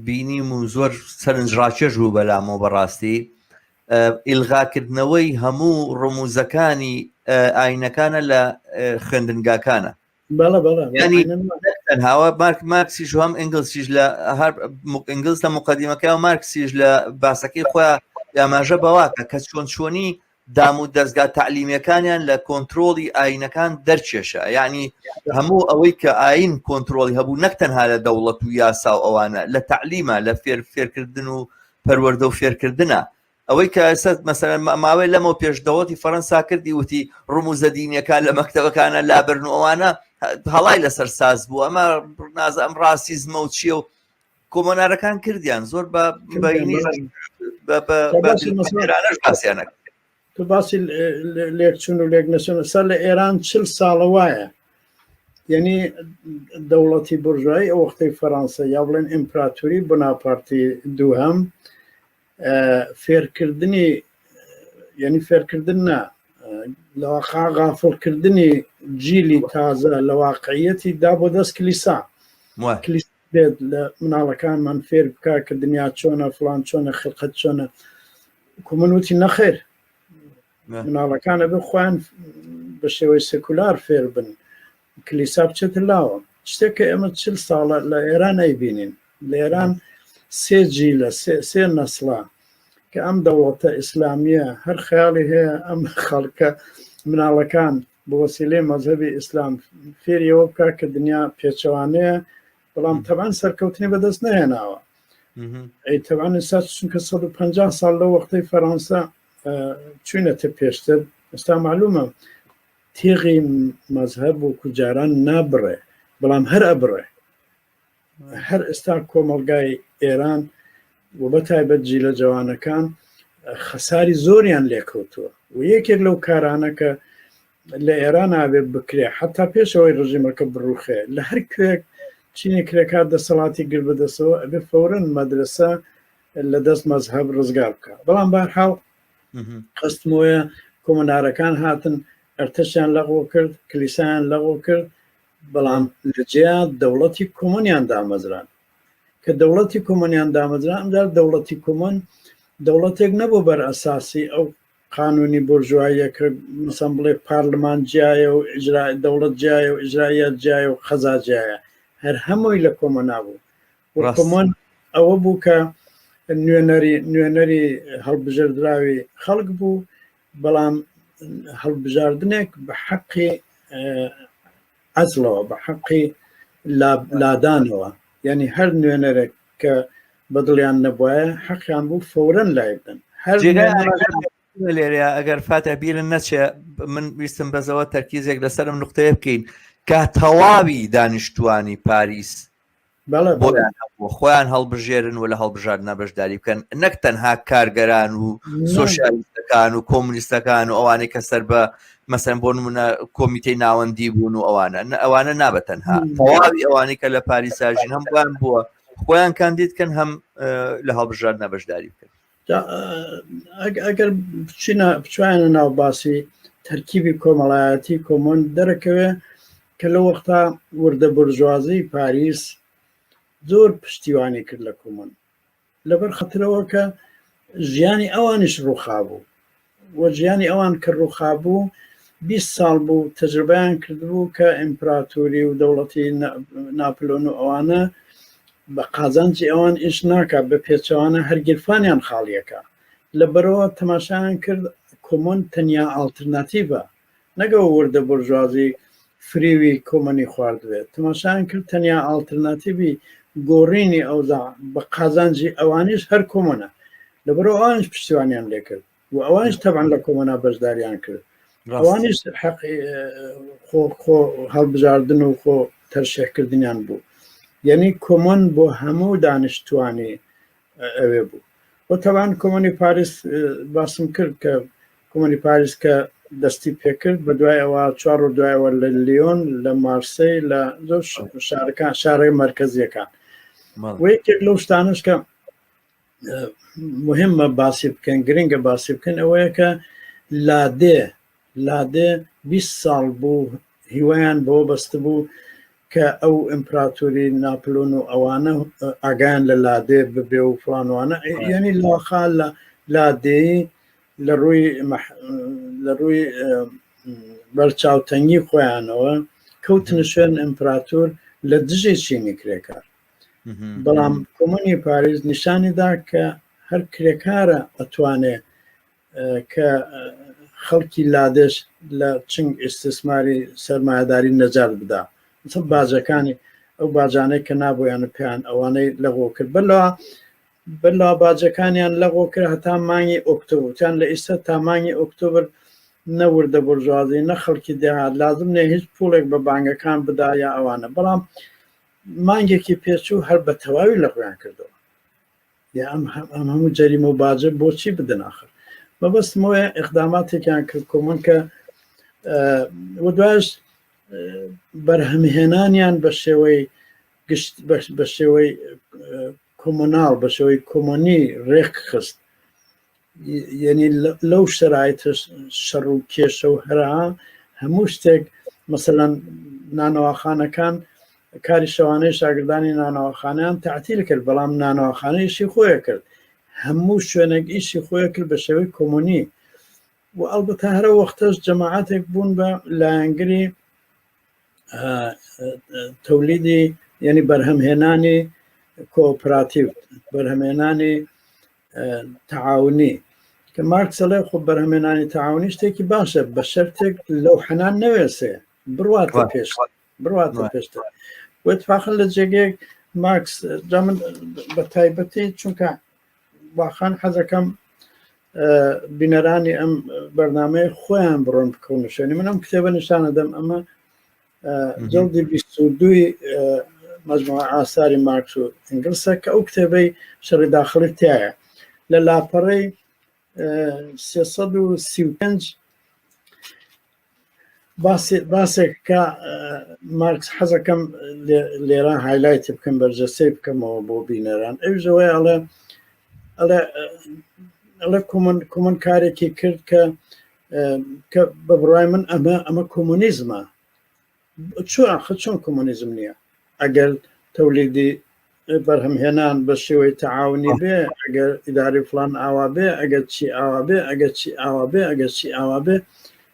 بینیم و زۆر سەرنجڕاکێش بوو بەلامەوە بەڕاستی ئیلغاکردنەوەی هەموو ڕموزەکانی ئاینەکانە لە خوێندنگاکانە بەڵێ بەڵێ ینی تەنهاوە مارک مارکسیش و هەم ئەنگلسیش لە هەر ئەنگلس لە مقدمەکە و مارکسیش لە باسەکەی خۆیان ئاماژە بەواکە کە چۆن چۆنی دام و دەستگا تعلیمیەکانیان لە کۆنتترۆلی ئاینەکان دەرکێشە یعنی هەموو ئەوەی کە ئاین کۆنتترۆلی هەبوو نەک تەنها لە دەوڵەت و یاسا و ئەوانە لە تعلیمە لە فێر فێرکردن و پەروەردە و فێرکردنە ئەوەی کە ئێستا مەسەلەن ماوەی لەمەو پێش دەوڵەتی فەرەنسا کردی وتی ڕموزە دینیەکان لە مەکتەبەکانە لابرن و ئەوانە هەڵای لەسەر ساز بوو ئەمە نازە ئەم ڕاستیزمە و چییە و کۆمۆنارەکان کردیان زۆر بە باسیانە تو باسی لێکچون و لێک نەچون سەر لە ئێران چل ساڵە وایە یعنی دەوڵەتی بورژوایی ئەو وەختەی فەرەنسا یا بڵێن ئیمپراتوری بۆناپارتی دووهەم فێرکردنی یعنی فێرکردن نا لەواقع غافڵکردنی جیلی تازە لە واقعیەتی دا بۆ دەست کلیسا کلیسا بێت لە مناڵەکانمان فێر بکا کە دنیا چۆنە فلان چۆنە خلقەت چۆنە کومن وتی نەخێر مناڵەکان ئەبێ خۆیان بە شێوەی سکولار فێر بن کلیسا بچێتە لاوە شتێک کە ئێمە چل ساڵە لە ئێران ئەیبینین لە ئێران سێ جیلە سێ نەسڵە کە ئەم دەوڵەتە ئیسلامیە هەر خەیاڵی هەیە ئەم خەڵکە مناڵەکان بە وەسیلەی مەزهەبی ئیسلام فێریەوە بکە کە دنیا پێچەوانەیە بەڵام تەبان سەرکەوتنی بەدەست نەهێناوە ئەی تەبان ئێستا چونکە 150 ساڵ لەو وەختەی فەرەنسا چوینەتە پێشتر ئێستا معلومە تیغی مەزهەب وەکو جاران نابڕێ بەڵام هەر ئەبڕێ هەر ئێستا کۆمەڵگای ئێران و بە تایبەت جیلە جوانەکان خەساری زۆریان لێکەوتووە و یەکێک لەو کارانە کە لە ئێران ئابێ بکرێ حتا پێشەوەی ڕژیمەکە بڕوخێ لە هەر کوێک چینی کرێکار دەسەڵاتی گر بەدەسەوە ئەبێ فەورەن مەدرسە لە دەست مەزهەب ڕزگار بکە بەڵام بارحاڵ قەستمۆیە کۆمۆنارەکان هاتن ئەرتەشیان لەغۆ کرد کلیسایان لەغۆ کرد بەڵام لە جێیا دەوڵەتی کۆمۆنیان دامەزران کە دەوڵەتی کۆمۆنیان دامەزرا ئەمجار دەوڵەتی کۆمۆن دەوڵەتێک نەبوو بەر ئەساسی ئەو قانونی بۆرژواییە کە مەسەن بڵێ پارلمان جیایە و ئیجرا دەوڵەت جیایە و ئیجرائیات جیایە و قەزا جیایە هەر هەمووی لە کۆمۆنا بوو و کۆمۆن ئەوە بوو کە نوێنەری نوێنەری هەڵبژێردراوی خەڵک بوو بەڵام هەڵبژاردنێک بە حەقی عەزڵەوە بە حەقی لادانەوە یعنی هەر نوێنەرێک کە بەدڵیان نەبواە حەقیان بوو فەورەن لای بدەن هەر لێرەیە ئەگەر فاتح بیرن نەچێ من ویستم بەزەوە تەرکیزێک لەسەرم نقطەیە بکەین کە تەواوی دانیشتوانی پاریس بۆیان هەبوو خۆیان هەڵبژێرن و لە هەڵبژاردنە بەشداری بکەن نەک تەنها کارگەران و سۆسیالیستەکان و کۆمونیستەکان و ئەوانەی کە سەر بە مەسەن بۆ نمونە کۆمیتەی ناوەندی بوون و ئەوانە ئەوانە نابە تەنها تەواوی ئەوانەی کە لە پاریساژین هەم بۆیان بووە خۆیان کاندید کەن هەم لە هەڵبژاردنە بەشداری بکەن ئەگەر بچینە بچوایەنە ناو باسی تەرکیبی کۆمەڵایەتی کۆمۆن دەرەکەوێ کە لە وەختا وردە بورژوازی پاریس زۆر پشتیوانی کرد لە کۆمۆن لەبەر خەترەوە کە ژیانی ئەوانیش ڕووخابوو و ژیانی ئەوان کە ڕووخابوو 20 ساڵ بوو تەجربەیان کردبوو کە ئیمپراتوری و دەوڵەتی ناپلۆن و ئەوانە بە قازانجی ئەوان ئیش ناکات بە پێچەوانە هەر گیرفانیان خاڵیەکە لەبەرەوە تەماشایان کرد کۆمۆن تەنیا ئاڵترناتیڤە نەگەوە وردە بۆرژوازی فریوی کۆمۆنی خواردبێت تەماشایان کرد تەنیا ئاڵترناتیڤی گۆڕینی ئەوزاع بە قازانجی ئەوانیش هەر کۆمۆنە لەبەرەوە ئەوانیش پشتیوانیان لێکرد. و ئەوانش تەبان لە کۆمۆنا بەشداریان کرد ئەوانیش حەقی خۆ خۆ هەڵبژاردن و خۆ تەرشێکردنیان بوو یعنی کۆمۆن بۆ هەموو دانیشتوانی ئەوێ بوو و تەوان کۆمۆنی پاریس باسم کرد کە کۆمۆنی پاریس کە دەستی پێکرد بە دوای ئەوە چوار و دوایەوە لە لیۆن لە مارسی لە زۆر شارەکان شارە مەرکەزیەکان و یەکێک لەو شتانش کە مهمە باسی بکەن گرنگە باسی بکەن ئەوەیە کە لادێ لادێ 20 ساڵ بوو هیوایان بەوە بەستبوو کە ئەو ئیمپراتۆری ناپلۆن و ئەوانە ئاگایان لە لادێ ببێ و فڵانوانە یعنی لاخا لە لادێی لە ڕووی لە ڕووی بەرچاوتەنگی خۆیانەوە کەوتنە شوێن ئیمپراتۆر لە دژی چینی کرێکار بەڵام کۆمۆنی پاریس نیشانی دا کە هەر کرێکارە ئەتوانێ کە خەڵکی لادێش لە چنگ ئیستیسماری سەرمایەداری نەجات بدا مثل باجەکانی ئەو باجانەی کە نابوویانە پێیان ئەوانەی لەغۆ کرد بەلەوە بەلا باجەکانیان لەغۆ کرد هەتا مانگی ئۆکتۆبر وتیان لە ئیستا تا مانگی ئۆکتۆبر نە وردە بۆرژوازی نە خەڵکی دێهات لازم نیە هیچ پوڵێک بە بانگەکان بدا یا ئەوانە بەڵام مانگێکی پێچوو هەر بە تەواوی لەغویان کردەوە یا ئەم ئەم هەموو جەریمە و باجە بۆچی بدەن ئاخر مەبەستم ئەوەیە ئیقداماتێکیان کرد کۆمەن کە و دوایش بەرهەمهێنانیان بە شێوەی گشت بە شێوەی کۆمۆناڵ بە شێوەی کۆمۆنی ڕێک خست یعنی لەو شەرایتە شەڕ و کێشە و هەرا هەموو شتێک مەسەلەن نانەواخانەکان کاری شەوانەی شاگردانی نانەواخانەیان تەعتیل کرد بەڵام نانەواخانە ئیشی خۆی کرد هەموو شوێنێک ئیشی خۆی کرد بە شێوەی کۆمۆنی و ئەڵبەتە هەرە وەختەش جەماعەتێک بوون بە لایەنگری تەولیدی یعنی بەرهەمهێنانی کۆپراتیڤ بەرهەمهێنانی تەعاونی کە مارکس ئەڵێ خۆ بەرهەمێنانی تەعاونی شتێکی باشە بە شەرتێک لەو حەنان نەوێسێ بڕواتە پێش بڕواتە پێشتر وتفاقن لە جێگەیەک مارکس جا من بە تایبەتی چونکە واخان حەزەکەم بینەرانی ئەم بەرنمەیە خۆیان بڕۆن بکەون شوێنی من ئەم کتێبە نیشانە دەم ئەمە جڵدی 22 مجموعە ئاساری مارکس و ئەنگلسە کە ئەو کتێبەی شەڕی داخڵی تایە لە لاپەڕەی 335 باسێک کە مارکس حەزەکەم لێرە highlight ی بکەم بەرجەسەی بکەمەوە بۆ بینەران ئەویش ئەوەیە ئەڵێ ئەڵێ ئەڵێ کۆمن کۆمن کارێکی کرد کە کە بە بڕای من ئەمە ئەمە کۆمۆنیزمە چۆن ئاخر چۆن کۆمۆنیزم نییە ئەگەر تەولیدی بەرهەمهێنان بە شێوەی تەعاونی بێ ئەگەر ئیداری فلان ئاوا بێ ئەگەر چی ئاوا بێ ئەگەر چی ئاوا بێ ئەگەر چی ئاوا بێ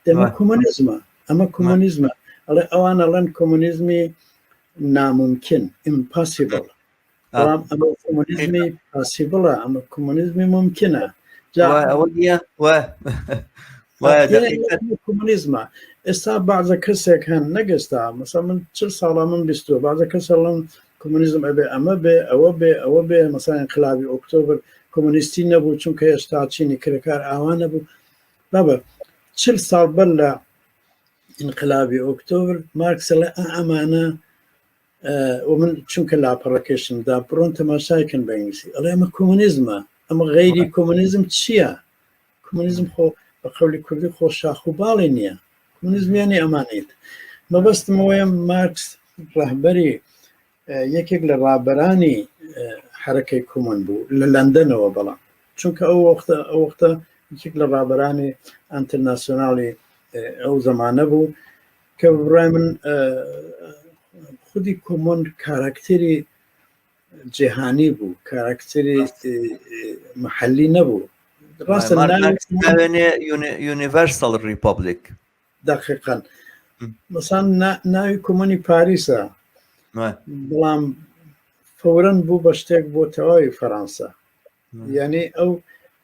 دەمە کۆمۆنیزمە ئەمە کۆمۆنیزمە ئەڵێ ئەوان ئەڵێن کۆمۆنیزمی ناممکن impossible بەڵام ئەمە کۆمۆنیزمی possible ە ئەمە کۆمۆنیزمی ممکنە ئەوە نییە کۆمۆنیزمە ئێستا بەعزە کەسێک هەن نەگەستا مەسا من چل ساڵە من بیستوە بەعزە کەس ئەڵێن کۆمۆنیزم ئەبێ ئەمە بێ ئەوە بێ ئەوە بێ مەسا ئینقلابی ئۆکتۆبر کۆمۆنیستی نەبوو چونکە هێشتا چینی کرێکار ئاوا نەبوو بابە چل ساڵ بەر لە ئینقلابی ئۆکتۆبر مارکس ئەڵێ ئەمانە و من چونکە لاپەڕەکەشم دا بڕۆن تەماشای کەن بە ئینگلیسی ئەڵێ ئەمە کۆمۆنیزمە ئەمە غەیری کۆمۆنیزم چییە کۆمۆنیزم خۆ بە قەولی کوردی خۆ شاخ و باڵی نییە کۆمۆنیزم یانی ئەمانیت مەبەستم ئەوەیە مارکس ڕەهبەری یەکێک لە ڕابەرانی حەرەکەی کۆمۆن بوو لە لەندەنەوە بەڵام چونکە ئەو وەختە ئەو وەختە یەکێک لە ڕابەرانی ئەنتەرناسیۆنالی ئەو زەمانە بوو کە بڕای من خودی کۆمۆن کاراکتێری جیهانی بوو کاراکتێری محلی نەبوو ڕاستە universal republic دقیقا مەسان ناوی کۆمۆنی پاریسە بەڵام فورەن بوو بە شتێک بۆ تەواوی فەرەنسا یعنی ئەو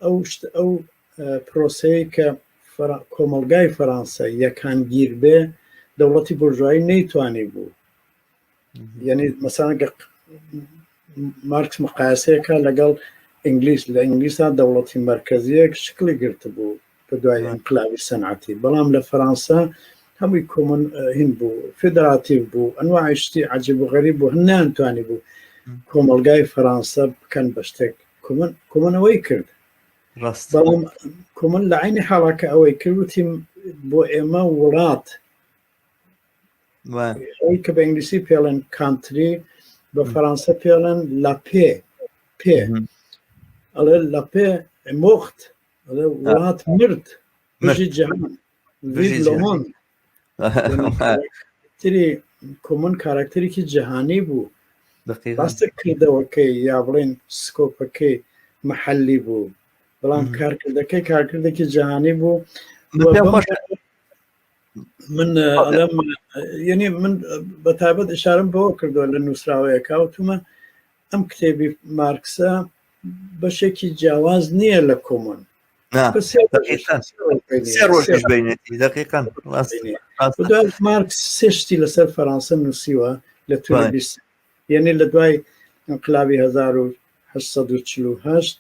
ئەو شت ئەو پرۆسەیە کە کۆمەلگای فەرەنسا یەکانگیر بێ دەوڵەتی بۆرژوایی نەیتوانی بوو یعنی مەسان مارکس مقایسەیەکە لەگەڵ ئینگلیس لە ئینگلیسا دەوڵەتی مەرکەزیەک شکڵی گرتبوو بە دوای ئینقلابی سەنعەتی، بەڵام لە فەرانسە هەمووی کۆمۆن هین بوو، فێدراتیڤ بوو، ئەنواعی شتی عەجیب و غەریب بوو، هەن نەیانتوانی بوو کۆمەڵگای فەرانسە بکەن بە شتێک. کۆمۆن کۆمۆن ئەوەی کرد. ڕاست. بەڵام کۆمۆن لە عەینی حاڵا کە ئەوەی کرد وتی بۆ ئێمە وڵات ئەوەی کە بە ئینگلیسی پێڵێن country بە فەرانسە پێڵێن la paix پێ ئەڵێ la paix morte ئەڵێ وڵات مرد بژی جەهان لۆمان تری کۆمۆن کاراکتەرێکی جیهانی بوو ڕاستە کردەوەکەی یا بڵێن scope ەکەی محلی بوو بەڵام کارکردەکەی کارکردێکی جیهانی بوو من ئەڵێم یعنی من بە تایبەت ئشارم بەوە کردووە لە نووسراوەیەکە وتومە ئەم کتێبی مارکسە بەشێکی جیاواز نییە لە کۆمۆن مارکس سێ شتی لەسەر فەرانسە نووسیوە لە توی یعنی لە دوای انقلابی 1948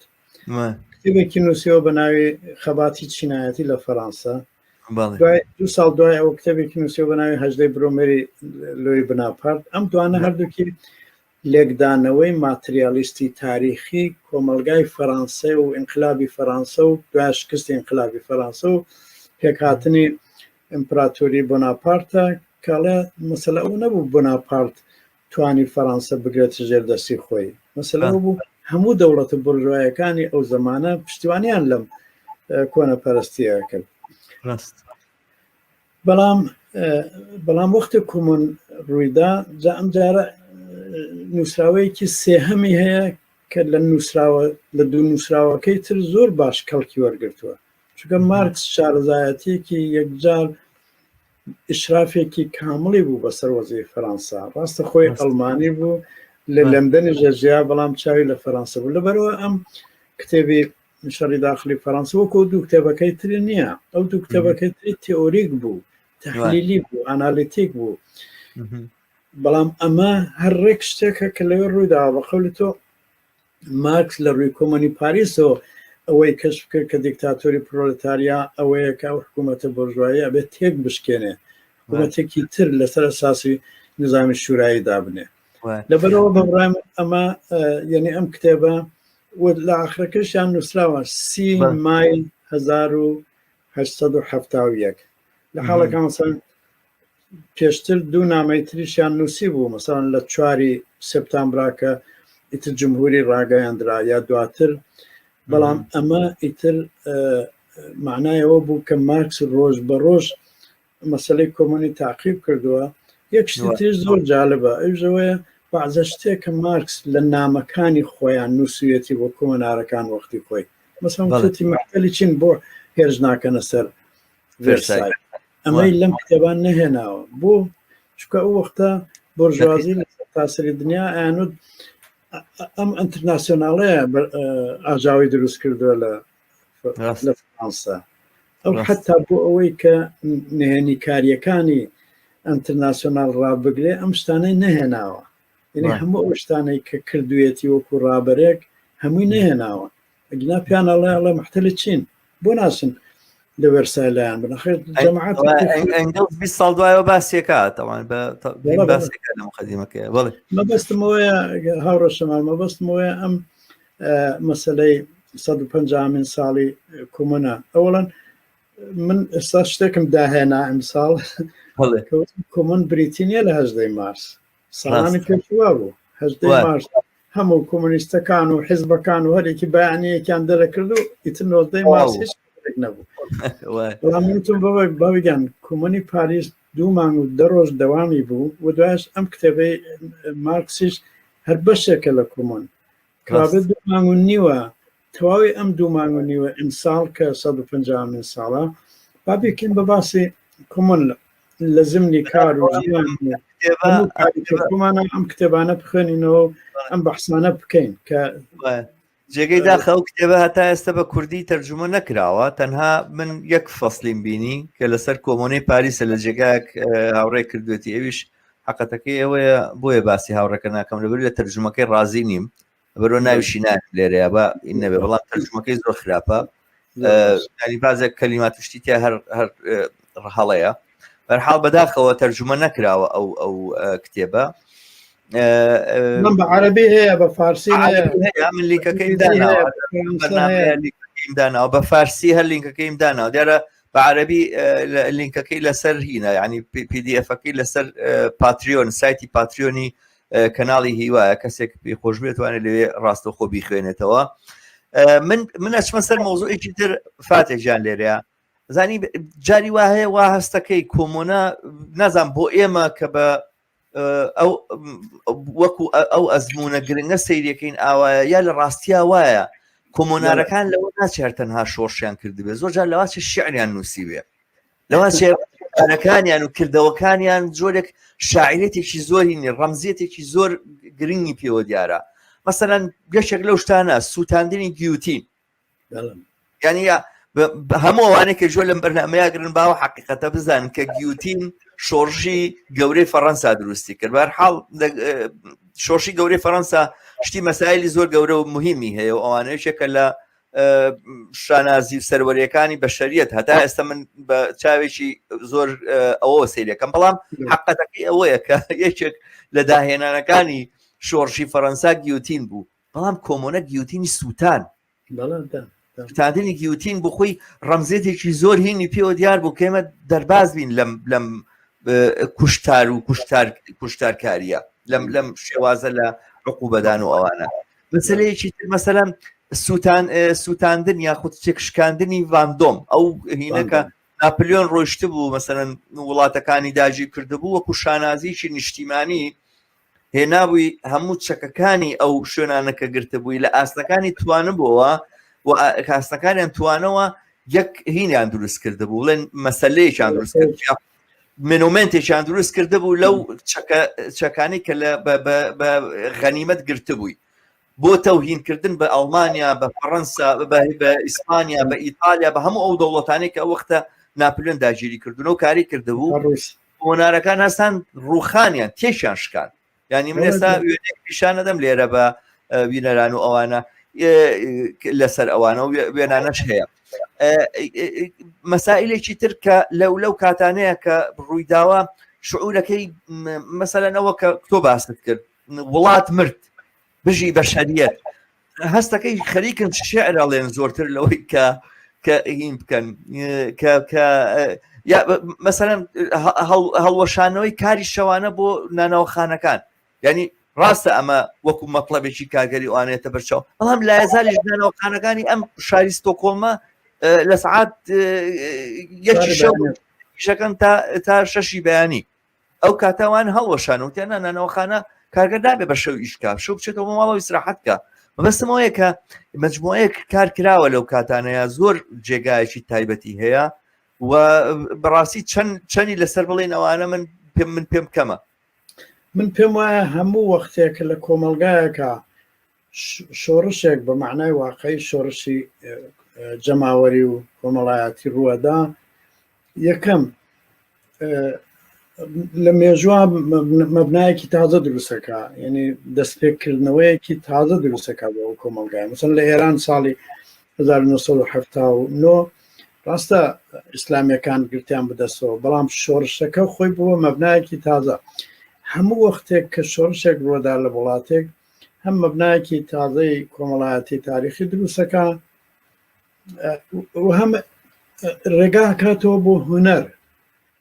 کتێبێکی نووسیوە بە ناوی خەباتی چینایەتی لە فەرانسە دوای دو ساڵ دوای ئەو کتێبێکی نووسیوە بە ناوی هەژدەی برۆمێری لۆی بناپارت ئەم دوانە هەردووکی لێکدانەوەی ماتریالیستی تاریخی کۆمەڵگای فەرانسە و ئینقلابی فەرانسە و دوای شکستی ئینقلابی فەرانسە و پێکهاتنی ئیمپراتۆری بۆناپارتە کاڵێ مەسەلە ئەوە نەبوو بۆناپارت توانی فەرانسە بگرێتە ژێر دەستی خۆی مەسەلە ئەوە بوو هەموو دەوڵەتە بۆرژوایەکانی ئەو زەمانە پشتیوانیان لەم کۆنەپەرستیە کرد ڕاست بەڵام بەڵام وەختێک کۆمۆن ڕوویدا جا ئەم جارە نووسراوەیەکی سێهەمی هەیە کە لە نووسراوە لە دوو نووسراوەکەی تر زۆر باش کەڵکی وەرگرتووە چونکە مارکس شارەزایەتیەکی یەکجار ئیشرافێکی کامڵی بوو بەسەر وەزیری فەرەنسا ڕاستە خۆی ئەڵمانی بوو لە لەندەنیش دەژیا بەڵام چاوی لە فەرەنسا بوو لەبەرەوە ئەم کتێبی شەڕی داخلی فەرەنسا وەکو دوو کتێبەکەی تری نییە ئەو دوو کتێبەکەی تری تئۆریک بوو تحلیلی بوو ئانالیتیک بوو بەڵام ئەمە هەر ڕێک شتێکە کە لەوێ ڕوویداوە بە قەولی تۆ مارکس لە ڕووی کۆمۆنی پاریسەوە ئەوەی کەشف کرد کە دیکتاتۆری پرۆلتاریا ئەوەیە کە ئەو حکوومەتە بۆرژواییە ئەبێت تێک بشکێنێ حکوومەتێکی تر لەسەر ئەساسی نظامی شورایی دابنێ لەبەرەوە بە بڕای من ئەمە یعنی ئەم کتێبە و لە ئاخرەکەشیان نووسراوە سی مای 1871 لە حاڵەکە مەسەن پێشتر دوو نامەی تریشیان نووسی بوو مەسەڵەن لە چواری سپتامبرا کە ئیتر جمهوری ڕاگەیاندرا یا دواتر بەڵام ئەمە ئیتر معنایەوە بوو کە مارکس ڕۆژ بە ڕۆژ مەسلەی کۆمۆنی تاقیب کردووە یەک شتی تریش زۆر جالبە ئەویش ئەوەیە بەعزە شتێک کە مارکس لە نامەکانی خۆیان نووسویەتی بۆ کۆمۆنارەکان وەختی خۆی مەسەڵەن وتویەتی مەحتەلی چین بۆ هێرش ناکەنە سەر ڤێرسای ئەمەی لەم کتێبان نەهێناوە بۆ چونکە ئەو وەختە بۆرژوازی لە تاسری دنیا ئەیانوت ئەم ئەنترناسیۆناڵەیە ئاژاوەی دروست کردووە لە لە فەرەنسا ئەو حتا بۆ ئەوەی کە نهێنیکاریەکانی ئەنترناسیۆنال ڕابگرێ ئەم شتانەی نەهێناوە یعنی هەموو ئەو شتانەی کە کردوێتی وەکو ڕابەرێک هەمووی نەهێناوە ئەگینا پێیان ئەڵێ ئەڵێ محتەلی چین بۆ ناچن لە وێرسای لایان بن خێر جەماعەت ئەنگڵس 20 ساڵ دوایەوە باسیەکە تەوان بە باسێکە لە مقدمەکەی بەڵێ مەبەستمەوەیە هاوڕێ شەماڵ مەبەستمەوەیە ئەم مەسەلەی 150 ساڵی کۆمۆنە ئەوڵەن من ئێستا شتێکم داهێنا ئەمساڵ کۆمۆن بریتی نییە لە هەژدەی مارس ساڵانی پێشوا بوو هەژدەی مارس هەموو کۆمۆنیستەکان و حزبەکان و هەرێکی بەیانیەکیان دەرەکرد و ئیتر نۆزدەی مارس هیچ نەبوو بەڵام من وتم بابا باویگیان کۆمۆنی پاریس دوو مانگ و دە ڕۆژ دەوامی بوو و دوایش ئەم کتێبەی مارکسیش هەر بەشێکە لە کۆمۆن کەوابێت دوو مانگ و نیوە تەواوی ئەم دوو مانگ و نیوە ئیمساڵ کە 150 مین ساڵە با بیکەین بە باسی کۆمۆن لە زمنی کار و ژیان ئەم کتێبانە بخوێنینەوە ئەم بەحسانە بکەین کە جێگەی داخە ئەو کتێبە هەتا ئێستا بە کوردی تەرجومە نەکراوە تەنها من یەک فەسلیم بینی کە لەسەر کۆمۆنەی پاریسە لە جێگایەک هاوڕێ کردوێتی ئەویش حقەتەکەی ئەوەیە بۆیە باسی هاوڕێکە ناکەم لەبەر لە تەرجومەکەی ڕازی نیم. بەرۆ ناویشی ناوی لێرەیە بە نەبێ بەڵام تەرجمەکەی زۆر خراپە ینی بازێک کەلیمات شتی تیا هەر هەر هەڵەیە بەرحاڵ بەداخەوە تەرجمە نەکراوە ئەو ئەو کتێبە من بە عربی هەیە بە فارسی هەیە من لینکەکەیم داناوە داناوە بە فارسی هەر لینکەکەیم داناوە دیارە بە عربی لینکەکەی لەسەر هینە ینی پیدیەفەکەی لەسەر پاتریۆن سایتی پاتریۆنی کەناڵی هیوایە کەسێک پێی خۆش بێتوانێت لەوێ ڕاستەخۆ بیخوێنێتەوە من من ئەچمە سەر مۆزوعێکی تر فاتێکیان لێرەیە زانی جاری وا هەیە وا هەستەکەی کۆمۆنا نازان بۆ ئێمە کە بە ئەو وەکو ئەو ئەزمونە گرنگە سەیرەکەین ئاوایە یا لە ڕاستیا وایە کۆمۆنارەکان لەوە ناچێت تەنها شۆڕشیان کردبێ زۆر جار لەواچ شعریان نووسیوێ لەوانچێ کارەکانیان و کردەوەکانیان جۆرێک شاعرێتێکی زۆری نیە ڕەمزیەتێکی زۆر گرنگی پێوە دیارە مەسەلەن یەکێک لەو شتانە سووتاندنی گیوتین یعنی هەموو ئەوانەی کە جۆ لەم بەرنامەیە گرن باوە حقیقەتە بزان کە گیوتین شۆڕشی گەورەی فەڕەنسا دروستی کرد بەرحاڵ شۆڕشی گەورەی فەڕەنسا شتی مەسایلی زۆر گەورە و مهمی هەیە و ئەوانەیەکە لە شانازی و سەروەریەکانی بەشەریەت هەتا ئێستا من بە چاوێکی زۆر ئەوە سەیرەکەم بەڵام حقەتەکەی ئەوەیە کە یەکێک لە داهێنانەکانی شۆڕشی فەڕەنسا گیوتین بوو بەڵام کۆمۆنە گیوتینی سووتان سووتاندنی گیوتین بۆ خۆی ڕەمزێتێکی زۆر هینی پێوە دیار بوو کێمە دەرباز بین لەم لەم کوشتار و کوشتار کوشتارکاریە لەم لەم شێوازە لە عقوبەدان و ئەوانە مەسلەیەکی تر مەسەلەن سووتان سووتاندن یاخود تێکشکاندنی ڤاندۆم ئەو هینەکە ناپلیۆن ڕۆیشت بوو مەسەلەن وڵاتەکانی داگیر کردبوو وەکو شانازیی نیشتیمانی هێنابووی هەموو چەکەکانی ئەو شوێنانە کە گرتبووی لە ئاستەکانی توانبووەوە و کاستەکانیان توانەوە یەک هینیان دروست کردبوو بڵێن مەسلەیەکیان دروست کرد منومنتێکیان دروست کردبوو لەو چەکانی کە لە بە غەنیمەت گرتبووی بۆ تەوهینکردن بە ئەڵمانیا بە فەڕەنسا بە ئیسپانیا بە ئیتالیا بە هەموو ئەو دەوڵەتانی کە وەختە ناپلێن داگیری کردن و کاری کردبوو کۆمۆنارەکان هەستان ڕوخانیان تێکیان شکان یعنی من ئێستا وێنەیەک پیشان نەدەم لێرە بە بینەران و ئەوانە لەسەر ئەوانە و وێنانەش هەیە مەسائلێکی تر کە لەو لەو کاتانەیە کە ڕوویداوە شعورەکەی مەسەلەنەوە کە تۆ باست کرد وڵات مرد بژی بەشەریەت هەستەکەی خەریکن شعر ئەڵێن زۆرتر لەوەی کە کە هین بکەن کە کە مەسەلەن هەڵوەشانەوەی کاری شەوانە بۆ نانەوەخانەکان یعنی ڕاستە ئەمە وەکو مەطلبێکی کارگەری ئەوانێتە بەرچاو بەڵام لایەزالیش نانەوەخانەکانی ئەم شاری ستۆکۆڵمە لە سعات یەکی شەو شەکەن تا تا شەشی بەیانی ئەو کاتە وان هەڵوەشان وتیان نا نانەوەخانە کارگەر نابێ بە شەو ئیش کا شەو بچێتەوە ماڵەوە ئیسراحەت کا مەبەستم ئەوەیە کە مەجموعەیەک کار کراوە لەو کاتانەیە زۆر جێگایەکی تایبەتی هەیە و بەڕاستی چەند چەنی لەسەر بڵێن ئەوانە من پێم من پێم کەمە من پێم وایە هەموو وەختێک لە کۆمەڵگایەکە شۆڕشێک بە مەعنای واقعی شۆڕشی جەماوەری و کۆمەڵایەتی ڕووەدا یەکەم لە مێژوە مەبنایەکی تازە دروستەکە یعنی دەستپێکردنەوەیەکی تازە دروستەکە بۆ ئەو کۆمەڵگای مثلا لە ئێران ساڵی 1970 ڕاستە ئیسلامیەکان گرتیان بدەستەوە بەڵام شۆڕشەکە خۆی بووە مەبنایەکی تازە هەموو وەختێک کە شۆڕشێک ڕۆدا لە وڵاتێک هەم مەبنایەکی تازەی کۆمەڵایەتی تاریخی دروستەکە و هەم ڕێگا کاتەوە بۆ هونەر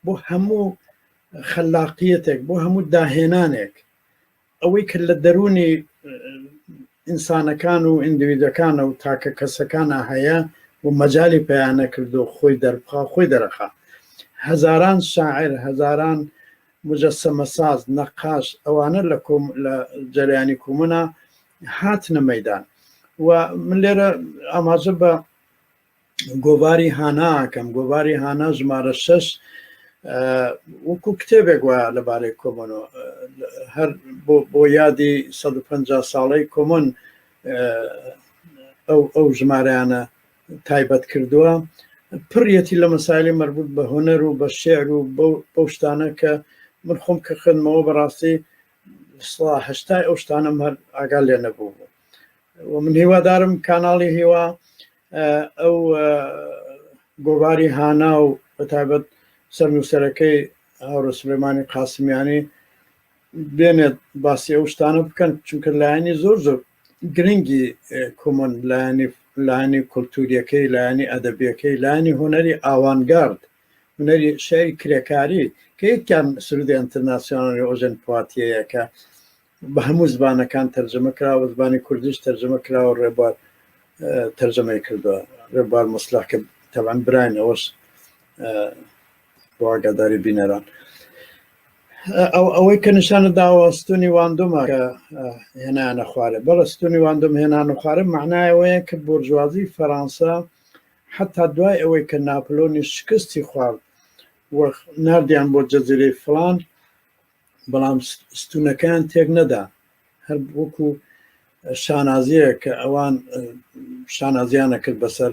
بۆ هەموو خەلاقیەتێک بۆ هەموو داهێنانێک ئەوەی کە لە دەرونی ئینسانەکان و ئیندیویدەکانە و تاکە کەسەکانە هەیە و مەجای پێیانە کردو خۆی دەربخا خۆی دەرەخا هەزاران شاعر هەزاران مجسمەساز، نەقاش، ئەوانە لە کۆم لە جەریانی کۆمۆنا هاتنە مەیدان و من لێرە ئاماژە بە گۆڤاری هانا ئەکەم گۆڤاری هانا ژمارە شەش وەکو کتێبێک وایە لەبارەی کۆمۆنەوە هەر بۆ یادی 150 ساڵەی کۆمۆن ئەو ئەو ژمارەیانە تایبەت کردووە پڕیەتی لە مەسایلی مەربوط بە هونەر و بە شعر و بەو شتانە کە من خۆم کە خوێندمەوە بەڕاستی سڵا هەشتای ئەو شتانەم هەر ئاگا لێ نەبوو بوو. و من هیوادارم کاناڵی هیوا ئەو گۆڤاری هانا و بەتایبەت سەرنووسەرەکەی هاوڕێ سولەیمانی قاسمیانی بێنێت باسی ئەو شتانە بکەن چونکە لایەنی زۆر زۆر گرنگی کۆمۆن لایەنی لایەنی کولتوریەکەی لایەنی ئەدەبیەکەی لایەنی هونەری ئاوانگارد هونەری شعری کرێکاری کە یەکیان سرودی ئەنترناسیۆنالی ئۆژێن پواتیەیە کە بە هەموو زبانەکان تەرجەمە کراوە زبانی کوردیش تەرجەمە کراوە ڕێبوار تەرجەمەی کردووە ڕێبوار مصلح کە تەبعەن براین ئەوەش بۆ ئاگاداری بینەران ئەو ئەوەی کە نیشانە داوە ستونی واندۆمە کە هێنانە خوارێ بەڵێ ستونی واندۆم هێنانە خوارێ معنایەوەیە کە بۆرژوازی فەرانسە حتا دوای ئەوەی کە ناپلۆنی شکستی خوارد و ناردیان بۆ جەزیرەی فڵان بەڵام ستونەکەیان تێک نەدا هەر وەکو شانازیە کە ئەوان شانازیانە کرد بەسەر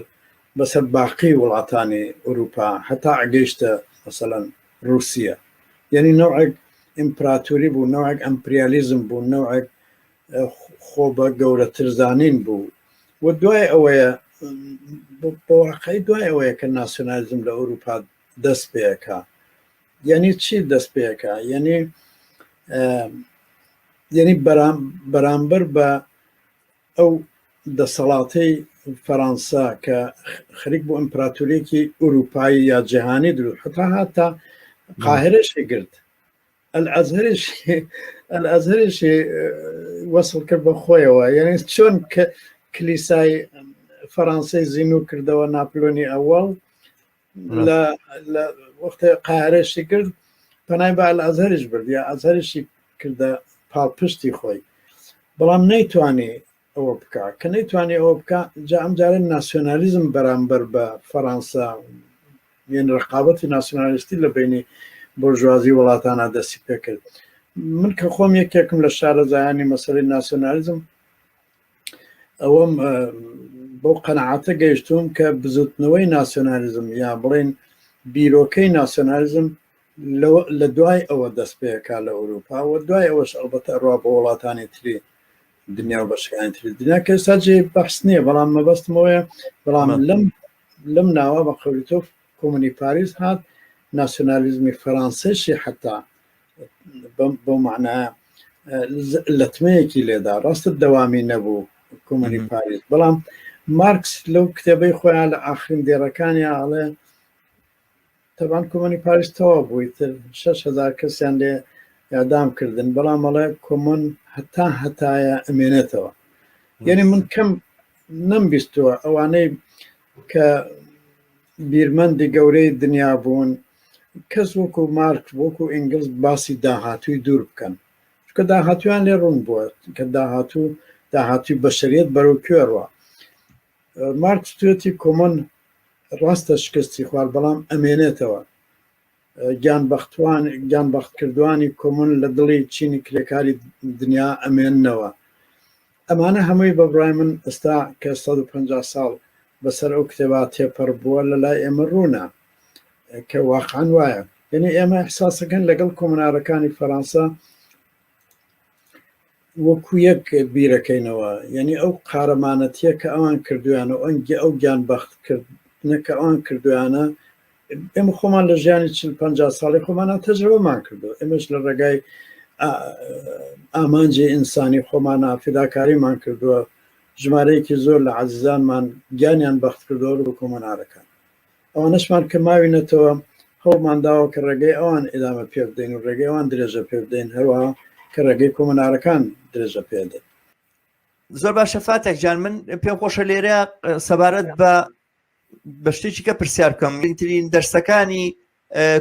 بەسەر باقی وڵاتانی ئەوروپا هەتا ئەگەیشتە مەسەلەن رووسە یعنی نەوعێک ئیمپراتوری بوو نەوعێک ئەمپریالیزم بوو نەوعێک خۆ بە گەورەترزانین بوو و دوای ئەوەیە بەواقعی دوای ئەوەیە کە ناسیۆنالیزم لە ئەوروپا دەست پێەکە یعنی چی دەست پێەکە یعنی یعنی بەرامبەر بە ئەو دەسەڵاتەی فەرەنسا کە خەریک بۆ ئیمپراتوریەکی ئوروپایی یا جیهانی دروست حتا هاتا قاهرەشی گرت ئەلئەزهەریشی وەسڵ کرد بە خۆیەوە یعنی چۆن کە کلیسای فەرەنسەی زیینوو کردەوە ناپلۆنی ئەوەڵ لە لە وەختێ قاهرەشی کرد پەنای بە ئەلئەزهەریش برد یا ئەزهەریشی کردە پاڵپشتی خۆی بەڵام نەیتوانی ئەوە بکە کە نەیتوانی ئەوە بکە جا ئەم جارە ناسیۆنالیزم بەرامبەر بە فەڕەنسا یان ڕقابەتی ناسیۆنالیستی لە بینی بۆرژوازی وڵاتانە دەستی پێکرد من کە خۆم یەکێکم لە شارەزایانی مەسەلەی ناسیۆنالیزم ئەوەم بەو قەنەعاتە گەیشتوم کە بزوتنەوەی ناسیۆنالیزم یا بڵێن بیرۆکەی ناسیۆنالیزم لە دوای ئەوە دەست پێکا لە ئەوروپا و دوای ئەوەش ئەلبەتە ئەڕوا بۆ وڵاتانی تری دنیا و بەشەکانی تری دنیا کە ئێستا جێ بەحس نییە بەڵام مەبەستمەوەیە بەڵام لەم لەم ناوە بە قەولی تۆ کۆمۆنی پاریس هات ناسیۆنالیزمی فەرانسەشی حتا بەو معنایە لەتمەیەکی لێدا ڕاستە دەوامی نەبوو کۆمۆنی پاریس بەڵام مارکس لەو کتێبەی خۆیان لە ئاخرین دێڕەکانیا ئەڵێ تەبان کۆمۆنی پاریس تەواو بووی تر 6هزار کەسیان لێ ئێعدام کردن بەڵام ئەڵێ کۆمۆن هەتا هەتایە ئەمێنێتەوە یعنی من کەم نەمبیستووە ئەوانەی کە بیرمەندی گەورەی دنیا بوون کەس وەکو مارکس وەکو ئینگلز باسی داهاتووی دوور بکەن چونکە داهاتویان لێ ڕوون بووە کە داهاتوو داهاتوی بەشەریەت بەرەو کوێ ڕوا مارکس توێتی کۆمۆن ڕاستە شکستی خوارد بەڵام ئەمێنێتەوە گیان بەختوان گیان بەختکردوانی کۆمۆن لە دڵی چینی کرێکاری دنیا ئەمێننەوە ئەمانە هەمووی بە بڕای من ئێستا کە 150 ساڵ بەسەر ئەو کتێبا تێپەڕ بووە لە لای ئێمە ڕوونە کە واقعا وایە یعنی ئێمە ئیحساسەکەن لەگەڵ کۆمۆنارەکانی فەرەنسا وەکو یەک بیرەکەینەوە یعنی ئەو قارەمانەتیە کە ئەوان کردویانە و ئەنگی ئەو گیان بەخت کردنە کە ئەوان کردویانە ئێمە خۆمان لە ژیانی چل پ ساڵی خۆمانە تەجربەمان کردو ئێمەش لە ڕێگای ئامانجی ئینسانی خۆمانە فیداکاریمان کردووە ژمارەیەکی زۆر لە عزیزانمان گیانیان بەخت کردەوە بە کۆمۆنارەکان ئەوانەشمان کە ماوینەتەوە هەوڵمان داوە کە ڕێگەی ئەوان ئیدامە پێ بدەین و ڕێگەی ئەوان درێژە پێ بدەین هەروەها کە ڕێگەی کۆمۆنارەکان درێژە پێ بدەین. زۆر باشە فاتح جان من پێم خۆشە لێرە سەبارەت بە بە شتێکی کە پرسیار بکەم گرنگترین دەرسەکانی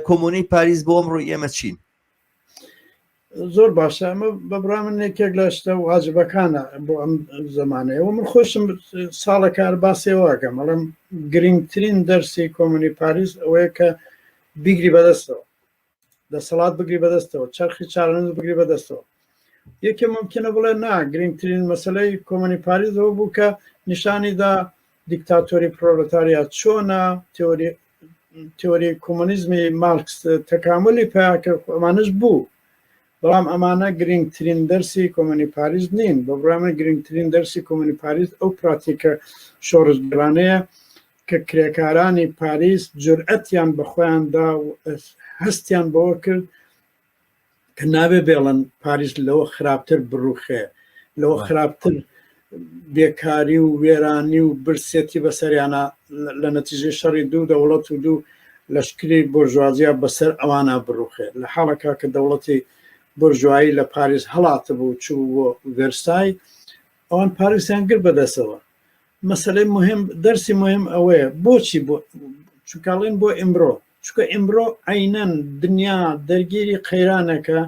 کۆمۆنی پاریس بۆ ئەمڕۆی ئێمە چین؟ زۆر باشە ئەمە بە بڕای من یەکێک لە شتە واجبەکانە بۆ ئەم زمانەیە و من خۆشم ساڵە کار باسێواکەم ئەڵێم گرنگترین دەرسی کۆمۆنی پاریس ئەوەیە کە بیگری بەدەستەوە دەسەڵات بگری بەدەستەوە چەرخی چارەنووس بگری بەدەستەوە یەکێ ممکنە بڵێ نا گرنگترین مەسلەی کۆمۆنی پاریس ئەوە بوو کە نیشانی دا دیکتاتۆری پرۆلتاریا چۆنە تێۆری تیۆری کۆمۆنیزمی مارکس تەکاملی پیا کرد ئەمانش بوو. بەڵام ئەمانە گرنگترین دەرسی کۆمۆنی پاریس نین. بە بڕوای من گرنگترین دەرسی کۆمۆنی پاریس ئەو پراتیکە شۆڕشگێڕانەیە کە کرێکارانی پاریس جورئەتیان بە خۆیان دا و هەستیان بەوە کرد کە نابێ بێڵن پاریس لەوە خراپتر بڕوخێ، لەوە خراپتر بێکاری و وێرانی و برسێتی بەسەریانە لە نەتیجەی شەڕی دوو دەوڵەت و دوو لەشکری بۆرژوازیا بەسەر ئەوانە بڕوخێ لە حاڵەکە کە دەوڵەتی بۆرژوایی لە پاریس هەڵاتبوو چوو بۆ ڤێرسای ئەوان پاریسیان گرت بەدەسەوە مەسەلەی مهم دەرسی مهم ئەوەیە بۆچی بۆ چونکاڵێن بۆ ئیمڕۆ چونکە ئیمڕۆ عەینەن دنیا دەرگیری قەیرانێکە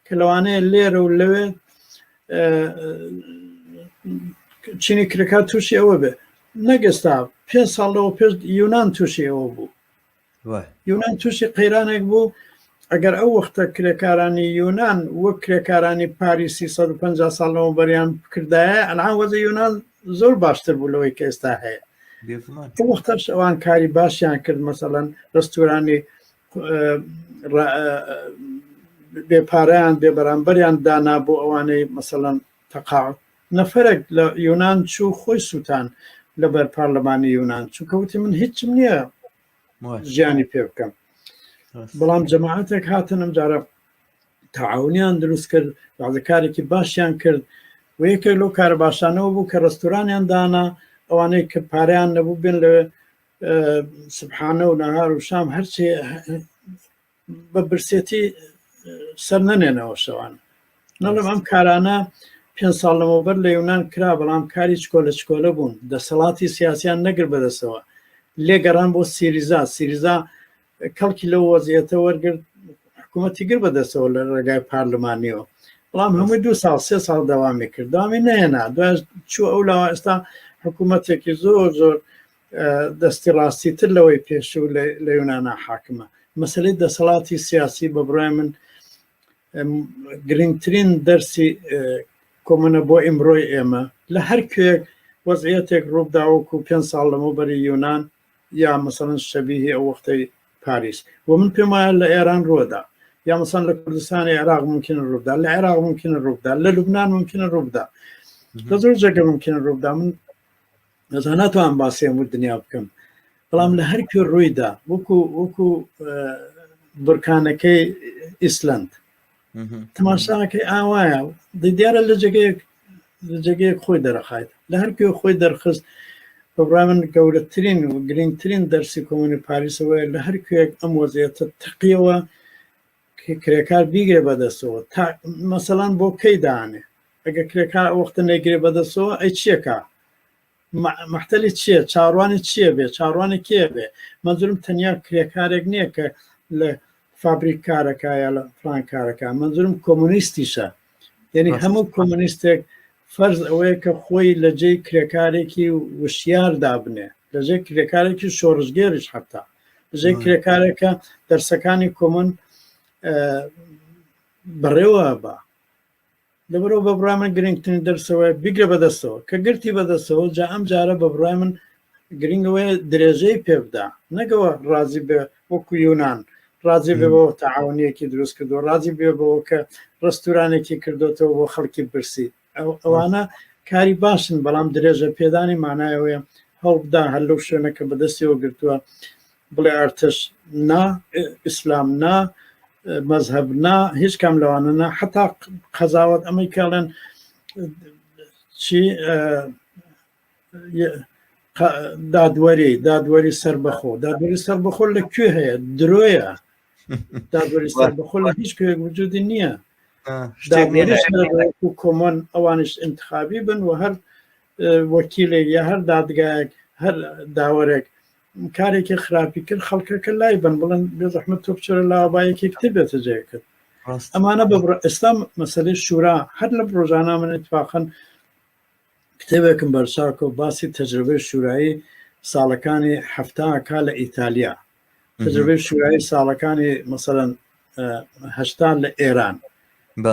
کە لەوانەیە لێرە و لەوێ چینی کرێکار تووشی ئەوە بێ نەک ئێستا پێ ساڵ لەوە پێش یونان تووشی ئەوە بوو یونان تووشی قەیرانێک بوو ئەگەر ئەو وەختە کرێکارانی یونان وەک کرێکارانی پاریسی 150 ساڵ لەوە بەریان بکردایە ئەلان وەزە یونان زۆر باشتر بوو لەوەی کە ئێستا هەیە ئەو وەختەش ئەوان کاری باشیان کرد مەسەڵەن ڕستورانی بێپارەیان بێ بەرامبەریان دانا بۆ ئەوانەی مەسەڵەن تەقاعد نەفرێک لە یونان چوو خۆی سووتان لەبەر پارلەمانی یونان چونکە وتی من هیچم نییە ژیانی پێ بکەم بەڵام جەماعەتێک هاتن ئەم جارە تەعاونیان دروست کرد بەعزە کارێکی باشیان کرد و یەکێک لەو کارە باشانەوە بوو کە ڕستورانیان دانا ئەوانەی کە پارەیان نەبوو بێن لەوێ سبحانە و نەهار و شام هەرچی بە برسێتی سەر نەنێنەوە شەوان نەڵم ئەم کارانە پێ ساڵ لەمەوبەر لە یونان کرا بەڵام کاری چکۆلە چکۆلە بوون دەسەڵاتی سیاسیان نەگر بەدەستەوە لێگەڕان بۆ سیریزا سیریزا کەڵکی لەو وەزیەتە وەرگرت حکوومەتی گر بەدەستەوە لە ڕێگای پارلمانیەوە بەڵام هەمووی دو ساڵ سێ ساڵ دەوامی کرد داوامی نەهێنا دوای چوو ئەو لاوە ئێستا حکوومەتێکی زۆر زۆر دەستی ڕاستی تر لەوەی پێشوو لە یونانا حاکمە مەسلەی دەسەڵاتی سیاسی بە بڕای من گرنگترین دەرسی کۆمەنە بۆ ئیمڕۆی ئێمە لە هەر کوێک وەزعیەتێک ڕووبداوەکو پێ ساڵ لەمەوبەری یونان یا مەسەڵەن شەبیهی ئەو وەختەی پاریس و من پێم وایە لە ئێران ڕوودا یا مەسەڵەن لە کوردستانی عێراق ممکنە ڕووبدا لە عێراق ممکنە ڕووبدا لە لوبناان ممکنە ڕووبدا لە زۆر جێگە ممکنە ڕووبدا من ئەزان ناتوانم باسی هەموو دنیا بکەم بەڵام لە هەر کوێ ڕوویدا وەکو وەکو بڕکانەکەی ئیسلند تەماشاکەی ئاوایە دیارە لە جێگەیەک لە جێگەیەک خۆی دەرەخات لە هەر کوێ خۆی دەرخست بەڕای من گەورەترین و گرنگترین دەرسی کۆمۆنی پاریسەوەیە لە هەر کوێک ئەم وەزیەتە تەقیەوە کرێکار بیگرێ بەدەستەوە تا مەسەلان بۆ کەی دانێ ئەگە کرێکار ئەو وەختە نەیگرێ بەدەستەوە ئەی چیەکە مەحتەلی چییە چاوەڕوانی چییە بێ چاوەڕوانی کێ بێ مەنزورم تەنیا کرێکارێک نییە کە لە فابریک کارەکە یا لە فلان کارەکە مەنزورم کۆمۆنیستیشە یعنی هەموو کۆمۆنیستێک فەرز ئەوەیە کە خۆی لە جێی کرێکارێکی وشیار دابنێ لە جێی کرێکارێکی شۆڕشگێریش حتا لە جێی کرێکارێکە دەرسەکانی کۆمۆن بەڕێوە بە لەبەرئەوە بە بڕای من گرنگترین دەرسەوەیە بیگرە بەدەستەوە کە گرتی بەدەستەوە جا ئەم جارە بە بڕای من گرنگەوەیە درێژەی پێ بدا نەگەوە ڕازی بێ وەکو یونان ڕازی بێ بەوە تەعاونیەکی دروست کردو ڕازی بێ بەوە کە ڕستورانێکی کردوتەوە بۆ خەڵکی برسی ئەوانە کاری باشن بەڵام درێژە پێدانی مانایەوەیە هەوڵبدا هەر لەو شوێنە کە بەدەستیەوە گرتووە بڵێ ئەرتش نا، ئیسلام نا، مەزهەب نا، هیچ کام لەوانە نا، حتا قەزاوەت ئەمەی کە ئەڵێن چی دادوەری دادوەری سەربەخۆ دادوەری سەربەخۆ لە کوێ هەیە درۆیە دادوەری سەربەخۆ لە هیچ کوێک وجودی نییە دادوەری کۆمۆن ئەوانش انتخابی بن و هەر وەکیلێک یا هەر دادگایەک هەر داوەرێک کارێکی خراپی کرد خەڵکەکە لای بن بڵێن بێ زەحمەت تۆ بچەرە لاوە با یەکێک تر بێتە جێگەکەت ئەمانە بە ئێستا مەسەلەی شورا هەر لە ڕۆژانە من اتفاقا کتێبێکم بەرچاکۆ باسی تەجربەی شورایی ساڵەکانی هەفتاکە لە ئیتالیا تەجربەی شورایی ساڵەکانی مەسەلەن هەشتا لە ئێران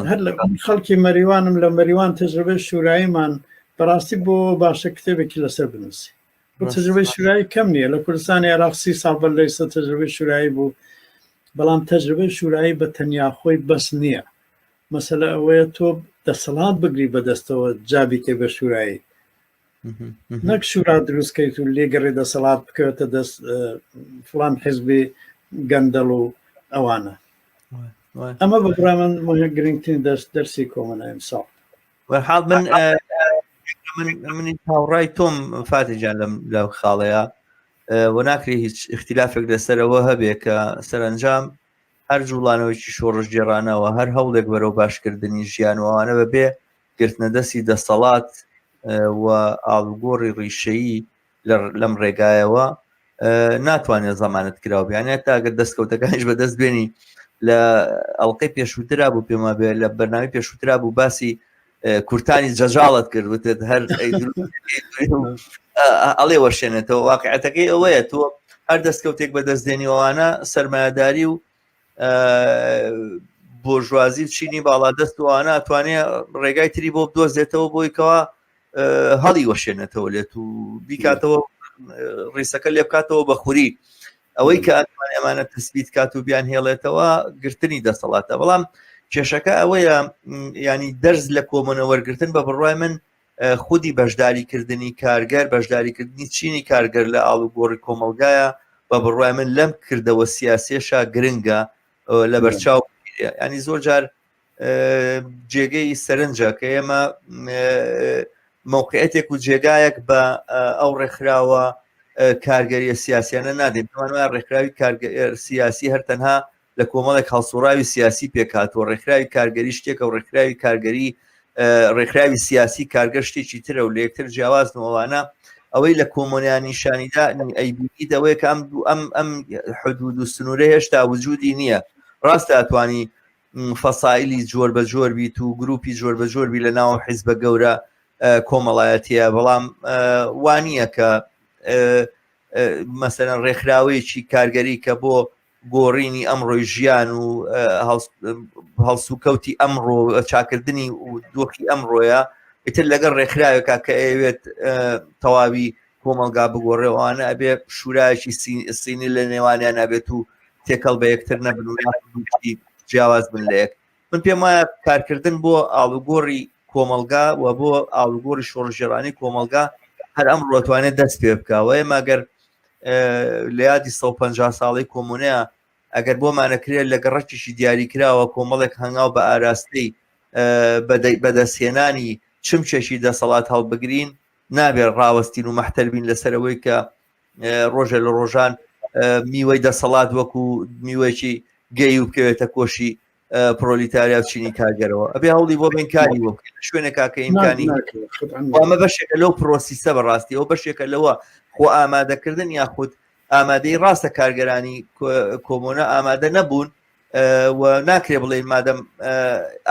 هەر لە خەڵکی مەریوانم لە مەریوان تەجربەی شوراییمان بەڕاستی بۆ باشە کتێبێکی لەسەر بنووسی تەجربەی شورایی کەم نییە لە کوردستانی عێراق سی ساڵ بەر لە ئێستا تەجربەی شورایی بوو بەڵام تەجربەی شورایی بە تەنیا خۆی بەس نییە. مەسەلە ئەوەیە تۆ دەسەڵات بگری بەدەستەوە جابیکەی بە شورایی نەک شورا دروستکەیت و لێگەڕێ دەسەڵات بکەوێتە دەست فلان حزبی گەندەڵ و ئەوانە ئەمە بە بڕای من مهم گرنگترین دەست دەرسی کۆمەنە ئەمساڵ وەرحاڵ من من منی هاوڕای تۆم فاتیجان لەم لەو خاڵەیە و ناکرێ هیچ اختلافێک لەسەرەوە هەبێ کە سەرەنجام هەر جوڵانەوەیکی شۆڕشگێڕانەوە هەر هەوڵێک بەرەو باشکردنی ژیان و ئەوانە بەبێ گرتنەدەستی دەسەڵات و ئاڵوگۆڕی ڕیشەیی لەم ڕێگایەوە ناتوانێت زەمانەت کراو بیانە تا گەر دەستکەوتەکانیش بەدەست بێنی لە ئەڵلقەی پێشووترا بوو پێما بێ لە بەرنامی پێشووترا بوو باسی کورتانی جەجاڵت کرد وتت هەر ئەڵێ وەشێنێتەوە واقعەتەکەی ئەوەیە تۆ هەر دەستکەوتێک بەدەست دێنیەوەوانە سەرمایەداری و بۆرژوازی و چینی باڵادەست وانە توانێ ڕێگای تری بۆ بدۆزێتەوە بۆی کەوا هەڵی وەشێنێتەوە لێت و بیکاتەوە ڕیسەکە لێ بکاتەوە بە خوری ئەوەی کە ئەتوانێ ئەمانە تەسبیت کات و بیان هێڵێتەوە گرتنی دەسەڵاتە بەڵام کێشەکە ئەوەیە ینی دەرز لە کۆمۆنە وەرگتن بە بڕای من خودی بەشداریکردنی کارگەر بەشداریکردنی چینی کارگەر لە ئاڵوگۆڕی کۆمەلگایە بە بڕای من لەم کردەوە سیاسێشا گرنگە لە بەرچاو ینی زۆر جار جێگەی سەرنجە کە ئێمە موقعەتێک و جێگایەک بە ئەو ڕێکخراوە کارگەریە سیاسیانە نادێن پێمان وایە ڕێکخراوی سیاسی هەر تەنها لە کۆمەڵێک هەڵسوڕاوی سیاسی پێکهاتووە ڕێکخراوی کارگەری شتێکە و ڕێکخراوی کارگەری ڕێکخراوی سیاسی کارگەر شتێکی ترە و لە یەکتر جیاوازنەوەوانە ئەوەی لە کۆمۆنیان نیشانیدا ئەیبینیت ئەوەیە کە ئەم ئەم ئەم حدود و سنوورە هێشتا وجودی نییە ڕاستە ئەتوانی فەسایلی جۆر بە جۆر بیت و گروپی جۆر بە جۆر بی لە ناو حیزبە گەورە کۆمەڵایەتیە بەڵام وانە کە مەسەرەن ڕێکخراوەیەکی کارگەری کە بۆ گۆڕینی ئەمڕۆی ژیان و هەڵسوکەوتی ئەمڕۆ چاکردنی و دۆخی ئەمڕۆیە ئیتر لەگەڵ ڕێکخراوێکا کە ئەوێت تەواوی کۆمەڵگا بگۆڕێوانە ئەبێ شورایەکی سینی لە نێوانیان نابێت و تێکەڵ بە یەکتر نەبن و جیاواز بن لە یەک من پێم وایە کارکردن بۆ ئاڵوگۆڕی کۆمەڵگا و بۆ ئاڵوگۆڕی شۆڕژێرانی کۆمەڵگا هەر ئەم ڕۆتوانێت دەست پێ بکەوە ئێمە گەر لە یادی 150 ساڵی کۆمونەیە ئەگەر بۆمانەکرێت لە گەڕەکێکی دیاریکراوە کۆمەڵێک هەنگاو بە ئاراستەی بەدەستهێنانی چمچێکی دەسەڵات هەڵبگرین نابێت ڕاوەستین و مەحتەل بین لەسەر ئەوەی کە ڕۆژە لە ڕۆژان میوەی دەسەڵات وەکو میوەیەکی گەی و بکەوێتە کۆشی پرۆلیتاریا و چینی کارگەرەوە ئەبێ هەوڵی بۆ بین کاری بۆ بکەین شوێنێکا کە ئیمکانی ئەمە بەشێکە لەو پرۆسیسە بەڕاستی ئەو بەشێکە لەوە خۆ ئامادەکردن یاخود ئامادەی ڕاستە کارگەرانی کۆمۆنە ئامادە نەبوون و ناکرێ بڵێن مادەم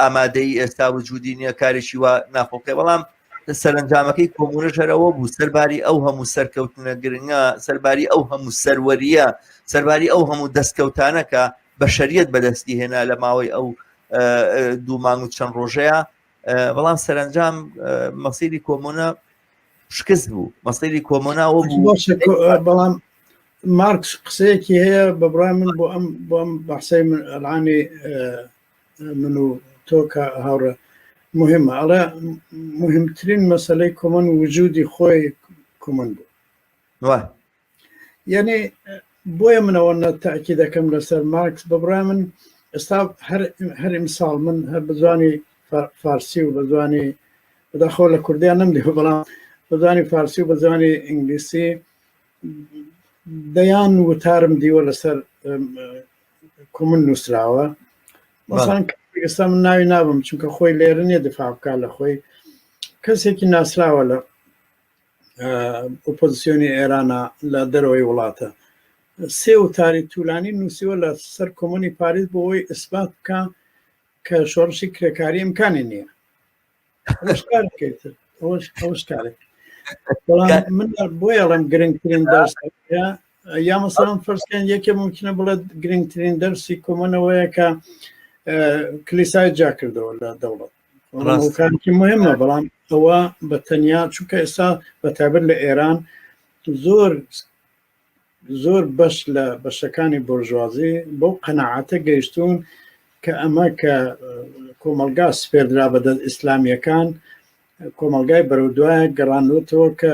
ئامادەی ئێستا وجودی نییە کارێکی وا ناخۆکێ بەڵام سەرنجامەکەی کۆمونە ژەرەوە بوو سەرباری ئەو هەموو سەرکەوتنە گرنگە سەرباری ئەو هەموو سەروەریە سەرباری ئەو هەموو دەستکەوتانە کە بەشەریەت بەدەستی هێنا لە ماوەی ئەو دوو مانگ و چەند ڕۆژەیە بەڵام سەرنجام مەسیری کۆمونە شکست بوو مەسیری کۆمۆنا ئەوە بوو بەڵام مارکس قسەیەکی هەیە بە بڕای من بۆ ئەم بۆ ئەم بەحسەی من ئەلانی من و تۆ کە هاوڕێ مهمە ئەڵێ مهمترین مەسلەی کۆمەن وجودی خۆی کۆمەن بوو یعنی بۆیە منەوە نە تاکی دەکەم لەسەر مارکس بە بڕای من ئێستا هەر هەر ئیمساڵ من هەر بە زوانی فارسی و بە زوانی بەداخەوە لە کوردیان نەمدیوە بەڵام بە زوانی فارسی و بە زوانی ئینگلیسی دەیان وتارم دیوە لەسەر کومن نووسراوە مەسان ئێستا من ناوی نابم چونکە خۆی لێرە نییە دفاع بکات لە خۆی کەسێکی ناسراوە لە ئۆپۆزیسیۆنی ئێرانە لە دەرەوەی وڵاتە سێ وتاری تولانی نووسیوە لە سەر کۆمۆنی پاریس بۆ ئەوەی ئیسبات بکە کە شۆڕشی کرێکاری ئیمکانی نییە ئەوەش کارێک ئەوەش ئەوەش کارێک بەڵام من بۆیە ئەڵێم گرنگترین دەرس یا مەسەڵەن فەرزکەن یەکێ ممکنە بڵێت گرنگترین دەرسی کۆمەنەوەیە کە کلیسای جا کردەوە لە دەوڵەت هۆکارێکی مهمە بەڵام ئەوە بە تەنیا چونکە ئێستا بە تایبەت لە ئێران زۆر زۆر بەش لە بەشەکانی بۆرژوازی بەو قەناعەتە گەیشتوون. کە ئەمە کە کۆمەلگا سپێردرا بە دەست ئیسلامیەکان کۆمەلگای بەرەو دوایە گەڕانوتەوە کە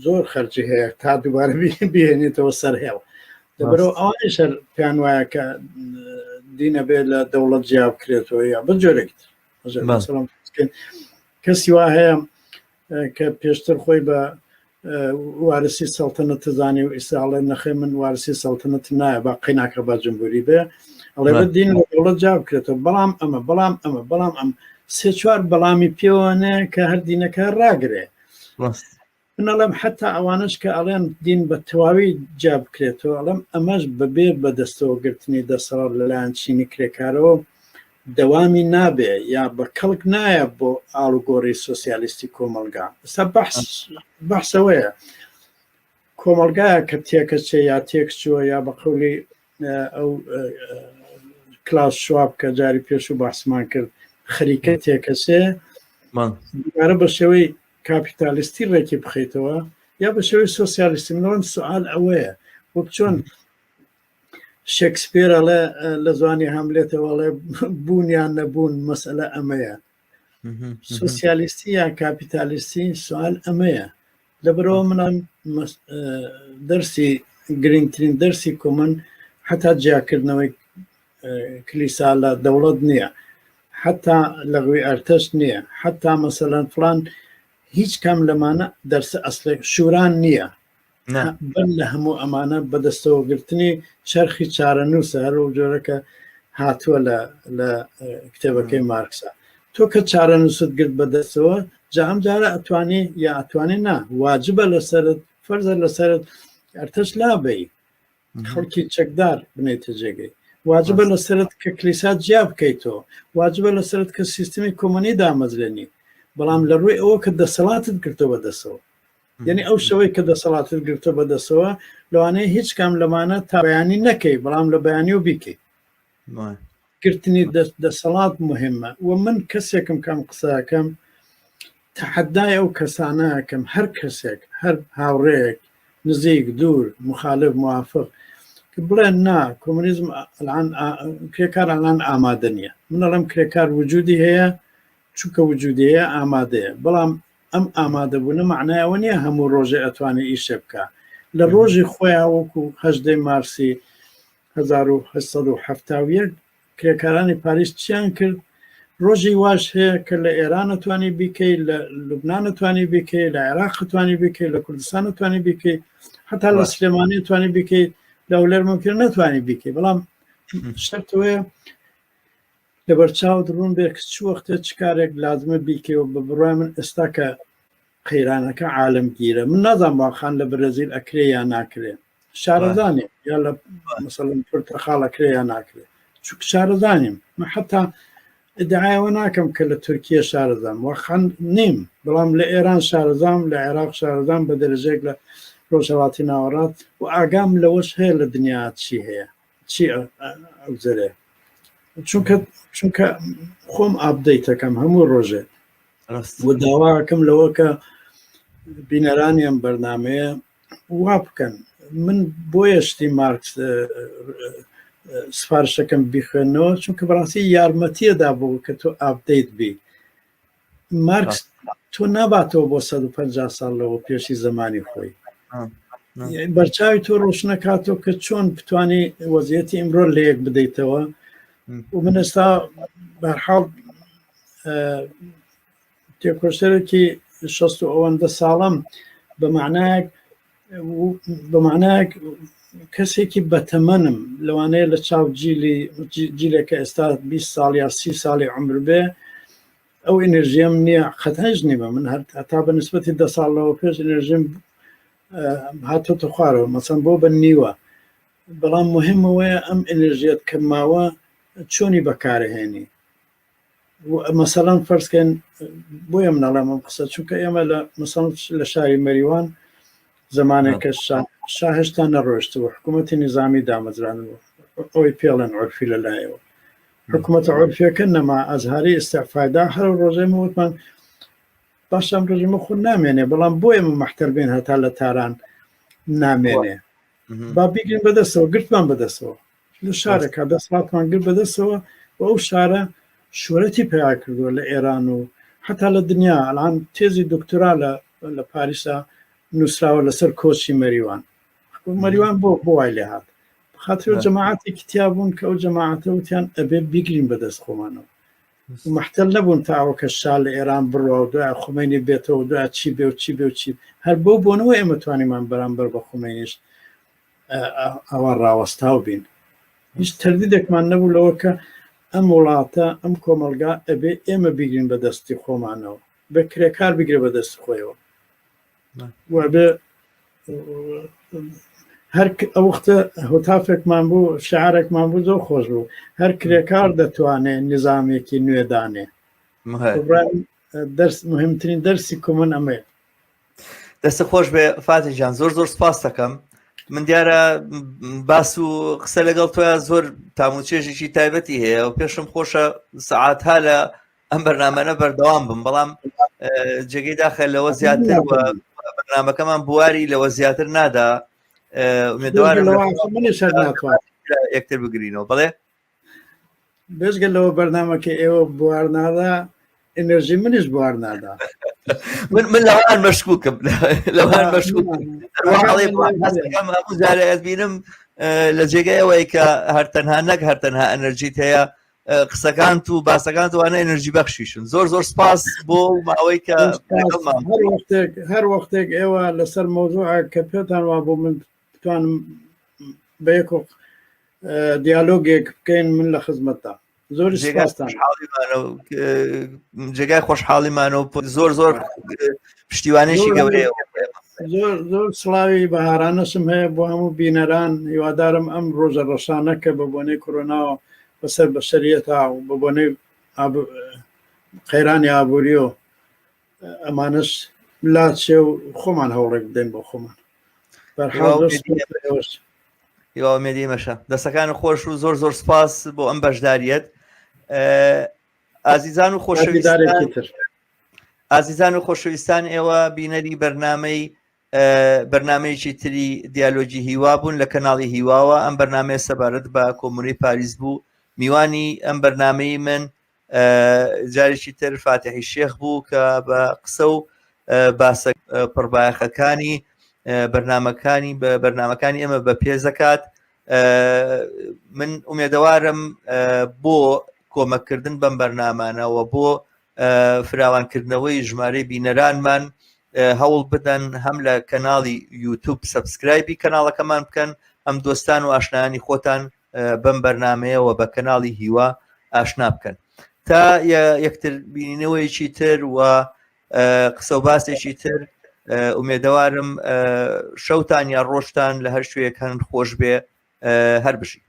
زۆر خەرجی هەیە تا دووبارە بهێنێتەوە سەر هێڵ لەبەرەوە ئەوانیش هەر پێیان وایە کە دینە بێت لە دەوڵەت جیا بکرێتەوە یا بە جۆرێک تر. مەسەڵەن کەسی وا هەیە کە پێشتر خۆی بە وارسی سەڵتەنەت زانی و ئیستا ئەڵێ نەخێ من وارسی سەڵتەنەت نایە با قەیناکە با جمهوری بێ ئەڵێ بە دین لە دەوڵەت جیا بکرێتەوە بەڵام ئەمە بەڵام ئەمە بەڵام ئەم سێ چوار بەڵامی پێوەنێ کە هەر دینەکە ڕاگرێ ڕاست من ئەڵێم حتا ئەوانەش کە ئەڵێن دین بە تەواوی جیا بکرێتەوە ئەڵێم ئەمەش بەبێ بەدەستەوە گرتنی دەسەڵات لەلایەن چینی کرێکارەوە دەوامی نابێ یا بە کەڵک نایە بۆ ئاڵوگۆڕی سۆسیالیستی کۆمەڵگا. ئێستا بەحس بەحس ئەوەیە کۆمەڵگایە کە تێکەچێ یا تێکچووە یا بە قەولی ئەو کلاس شواب کە جاری پێشوو باسمان کرد خەریکە تێکەچێ دووبارە بە شێوەی کاپیتالیستی ڕێکی بخەیتەوە یا بە شێوەی سۆسیالیستی من ئەڵێم سوال ئەوەیە وەک چۆن شکسپیر ئەڵێ لە زوانی هاملێتەوە ئەڵێ بوون یان نەبوون مەسئلە ئەمەیە سوسیالیستی یا کاپیتالیستی سوال ئەمەیە لەبەرەوە منان دەرسی گرنگترین دەرسی کۆمن حتا جیاکردنەوەی کلیسا لە دەوڵەت نییە حتا لەغوی ئەرتەش نییە حتا مەسەلەن فلان هیچ کام لەمانە دەرسە ئەسلێک شوران نییە بەر لە هەموو ئەمانە بەدەستەوەگرتنی چەرخی چارەنووسە هەر ئەو جۆرە کە هاتووە لە لە کتێبەکەی مارکسە تۆ کە چارەنووست گرت بەدەستەوە جا ئەم جارە ئەتوانی یا ئەتوانی نا واجبە لەسەرت فەرزە لەسەرت ئەرتەش لابەی خەڵکی چەکدار بنێتە جێگەی واجبە لەسەرت کە کلیسا جیا بکەیتەوە واجبە لەسەرت کە سیستمی کۆمۆنی دامەزرێنی بەڵام لە ڕووی ئەوە کە دەسەڵاتت گرتەوە بەدەستەوە یعنی ئەو شەوەی کە دەسەڵاتت گرتە بەدەستەوە لەوانەیە هیچ کام لەمانە تا بەیانی نەکەی بەڵام لە بەیانی و بیکەی گرتنی دەسەڵات مهمە و من کەسێکم کەم قسەکەم تەحەدای ئەو کەسانە ئەکەم هەر کەسێک هەر هاوڕێیەک نزیک دوور مخالف موافق کە بڵێن نا کۆمۆنیزم الان کرێکار الان ئامادە نییە من ئەڵێم کرێکار وجودی هەیە چونکە وجودی هەیە ئامادەیە بەڵام ئەم ئامادەبوونە معنای ئەوە نییە هەموو ڕۆژێ ئەتوانێ ئیشێ بکە لە ڕۆژی خۆیان وەکو هەژدەی مارسی 1871 کرێکارانی پاریس چیان کرد؟ ڕۆژی واش هەیە کە لە ئێران ئەتوانی بیکەی، لە لوبنان ئەتوانی بیکەی، لە عێراق ئەتوانی بیکەی، لە کوردستان ئەتوانی بیکەی، هەتا لە سلێمانی ئەتوانی بیکەی، لە هەولێر ممکنە نەتوانی بیکەی، بەڵام شەرت ئەوەیە لەبەرچاوت ڕوون بێ کە چ وەختێ چ کارێک لازمە بیکەی و بە بڕوای من ئێستا کە قەیرانەکە عالەمگیرە من نازانم واخان لە برازیل ئەکرێ یا ناکرێ شارەزا نیم یا لە مەسەڵەن پرتەقاڵ ئەکرێ یا ناکرێ چونکە شارەزا نیم من حتا ئیدعایەوە ناکەم کە لە تورکیە شارەزام واخان نیم بەڵام لە ئێران شارەزام لە عێراق شارەزام بە دەرەجەیەک لە ڕۆژهەڵاتی ناوەڕاست و ئاگام لەوەش هەیە لە دنیا چی هەیە چی ئەگوزەرێ چونکە چونکە خۆم ئاپدەیتەکەم هەموو ڕۆژێ و داواکەم لەوە کە بینەرانی ئەم بەرنمەیە وا بکەن من بۆیە شتی مارکس سفارشەکەم بیخوێنەوە چونکە بەڕاستی یارمەتیەدا بوو کە تۆ update بی مارکس تۆ ناباتەوە بۆ 150 ساڵ لەوە پێشی زمانی خۆی بەرچاوی تۆ ڕۆشنە کاتۆ کە چۆن بتانی وەزیەتی ئیمڕۆ لەیەک بدەیتەوە و من ئێستا بەرحاڵ تێکۆشەرێکی شەست و ئەوەندە ساڵەم بە معنایەک بە معنایەک کەسێکی بەتەمەنم لەوانەیە لە چاو جیلی جیلێک کە ئێستا 20 ساڵ یا 30 ساڵی عمر بێ ئەو ئەنرژیم نییە قەتەش نیمە من هەر تا بە نسبەتی دە ساڵەوە پێش ئەنرژیم هاتۆتە خوارەوە مەسەن بۆ بە نیوە بەڵام مهمەوەیە ئەم ئەنرژیەت کە ماوە چۆنی بەکارهێنی مەسەڵەن فەرزکەن بۆیە من ئەڵێم ئەم قسە چونکە ئێمە لە مەسەڵەن لە شاری مەریوان زمانێک کە شا هێشتا نەڕۆشتبوو حکوومەتی نیزامی دامەزرانبوو ئەوەی پێڵێن عرفی لەلایەوە حکوومەتە عرفیەکە نەما ئەزهاری ئیسعفادا هەر ڕۆژێ وتمان باشە ئەم ڕژیمە خۆ نامێنێ بەڵام بۆ ئێمە مەحتەر بێن هەتا لە تاران نامێنێ با بیگرین بەدەستەوە گرتمان بەدەستەوە. لە شارێکا دەسەڵاتمان گرت بەدەستەوە و ئەو شارە شۆرەتی پیا کردووە لە ئێران و حتا لە دنیا ئەلان تێزی دکتۆرا لە لە پاریسا نووسراوە لەسەر کۆچی مەریوان مەریوان بۆ بۆ وای لێ هات خاتر جەماعەتێکی تیا بوون کە ئەو جەماعەتە وتیان ئەبێ بیگرین بەدەست خۆمانەوە مەحتەل نەبوون تا ئەوە کە شا لە ئێران بڕوا و دوای خومەینی بێتەوە و دوای چی بێ و چی بێ و چی هەر بەو بۆنەوە ئێمە توانیمان بەرامبەر بە خومەینیش ئەوە ڕاوەستاو بین هیچ تەردیدێکمان نەبوو لەوە کە ئەم وڵاتە ئەم کۆمەلگا ئەبێ ئێمە بیگرین بە دەستی خۆمانەوە بە کرێکار بگرێ بە دەستی خۆیەوە وابێ هەر ئەوختە هۆتافێکمان بوو شعارێکمان بوو زۆر خۆش بوو هەر کرێکار دەتوانێت نظامێکی نوێدانێ دەرس مهمترین دەرسی کۆمن ئەمەیە دەست خۆش بێ فاتی جان زۆر زۆر سپاس دەکەم من دیارە باس و قسە لەگەڵ تۆیا زۆر تاموچێژێکی تایبەتی هەیە و پێشم خۆشە سەعات ها لە ئەم بەرنامەە بەردەوام بم بەڵام جێگەی داخە لەوە زیاتر بەرنامەکەمان بواری لەوە زیاتر نادا ئومێدەوارم یەکتر بگرینەوە بەڵێ بێجگە لەوە بەرنامەکە ئێوە بوار نادا ئەنرژی منیش بوار نادا من من لەوان مەشکوکم لەوان مەشکوک هەموو جارێ ئەزبینم لە جێگەی ئەوەی کە هەر تەنها نەک هەر تەنها ئەنرژیت هەیە قسەکانت و باسەکانت وانە ئەنرژی بەخشیشن زۆر زۆر سپاس بۆ ماوەی کە هەر وەختێک هەر وەختێک ئێوە لەسەر مەوزوع کە پێتان وا بۆ من بتوانم بە یەک دیالۆگێک بکەین من لە خزمەتدا زۆر جێگای خۆشحاڵیمانەوە زۆر زۆر پشتیوانێکی گەورەیە زۆر زۆر سڵاوی بەهارانەشم هەیە بۆ هەموو بینەران هیوادارم ئەم ڕۆژە ڕەشانە کە بە بۆنەی کۆرۆناوە بەسەر بەشەریەتا و بە بۆنەی قەیرانی ئابووریەوە ئەمانەش لاچێ و خۆمان هەوڵێک بدەین بۆ خۆمان هیوا ئومێدی مەشە دەستەکان خۆش و زۆر زۆر سپاس بۆ ئەم بەشداریت ئازیزان و خۆشەویستان ئازیزان و خۆشەویستان ئێوە بینەری بەرنمەی بەرنمەیەکی تری دیالۆگی هیوا بوون لە کەناڵی هیواوە ئەم بەرنمەیە سەبارەت بە کۆمۆنەی پاریس بوو میوانی ئەم بەرنمەی من جارێکی تر فاتحی شێخ بوو کە بە قسە و باسە پڕبایەخەکانی بەرنمەکانی بە بەرنمەکانی ئێمە بە پێزەکات من ئومێدەوارم بۆ کۆمەکردن بەم بەرنمانەوە بۆ فراوانکردنەوەی ژمارەی بینەرانمان هەوڵ بدەن هەم لە کەناڵی یوتوب subscribe ی کەناڵەکەمان بکەن هەم دۆستان و ئاشنایانی خۆتان بەم بەرنمەیەوە بە کەناڵی هیوا ئاشنا بکەن تا یەکتر بینینەوەیەکی تر و قسە و باسێکی تر ئومێدەوارم شەوتان یا ڕۆژتان لە هەر شوێک هەن خۆش بێ هەر بژی.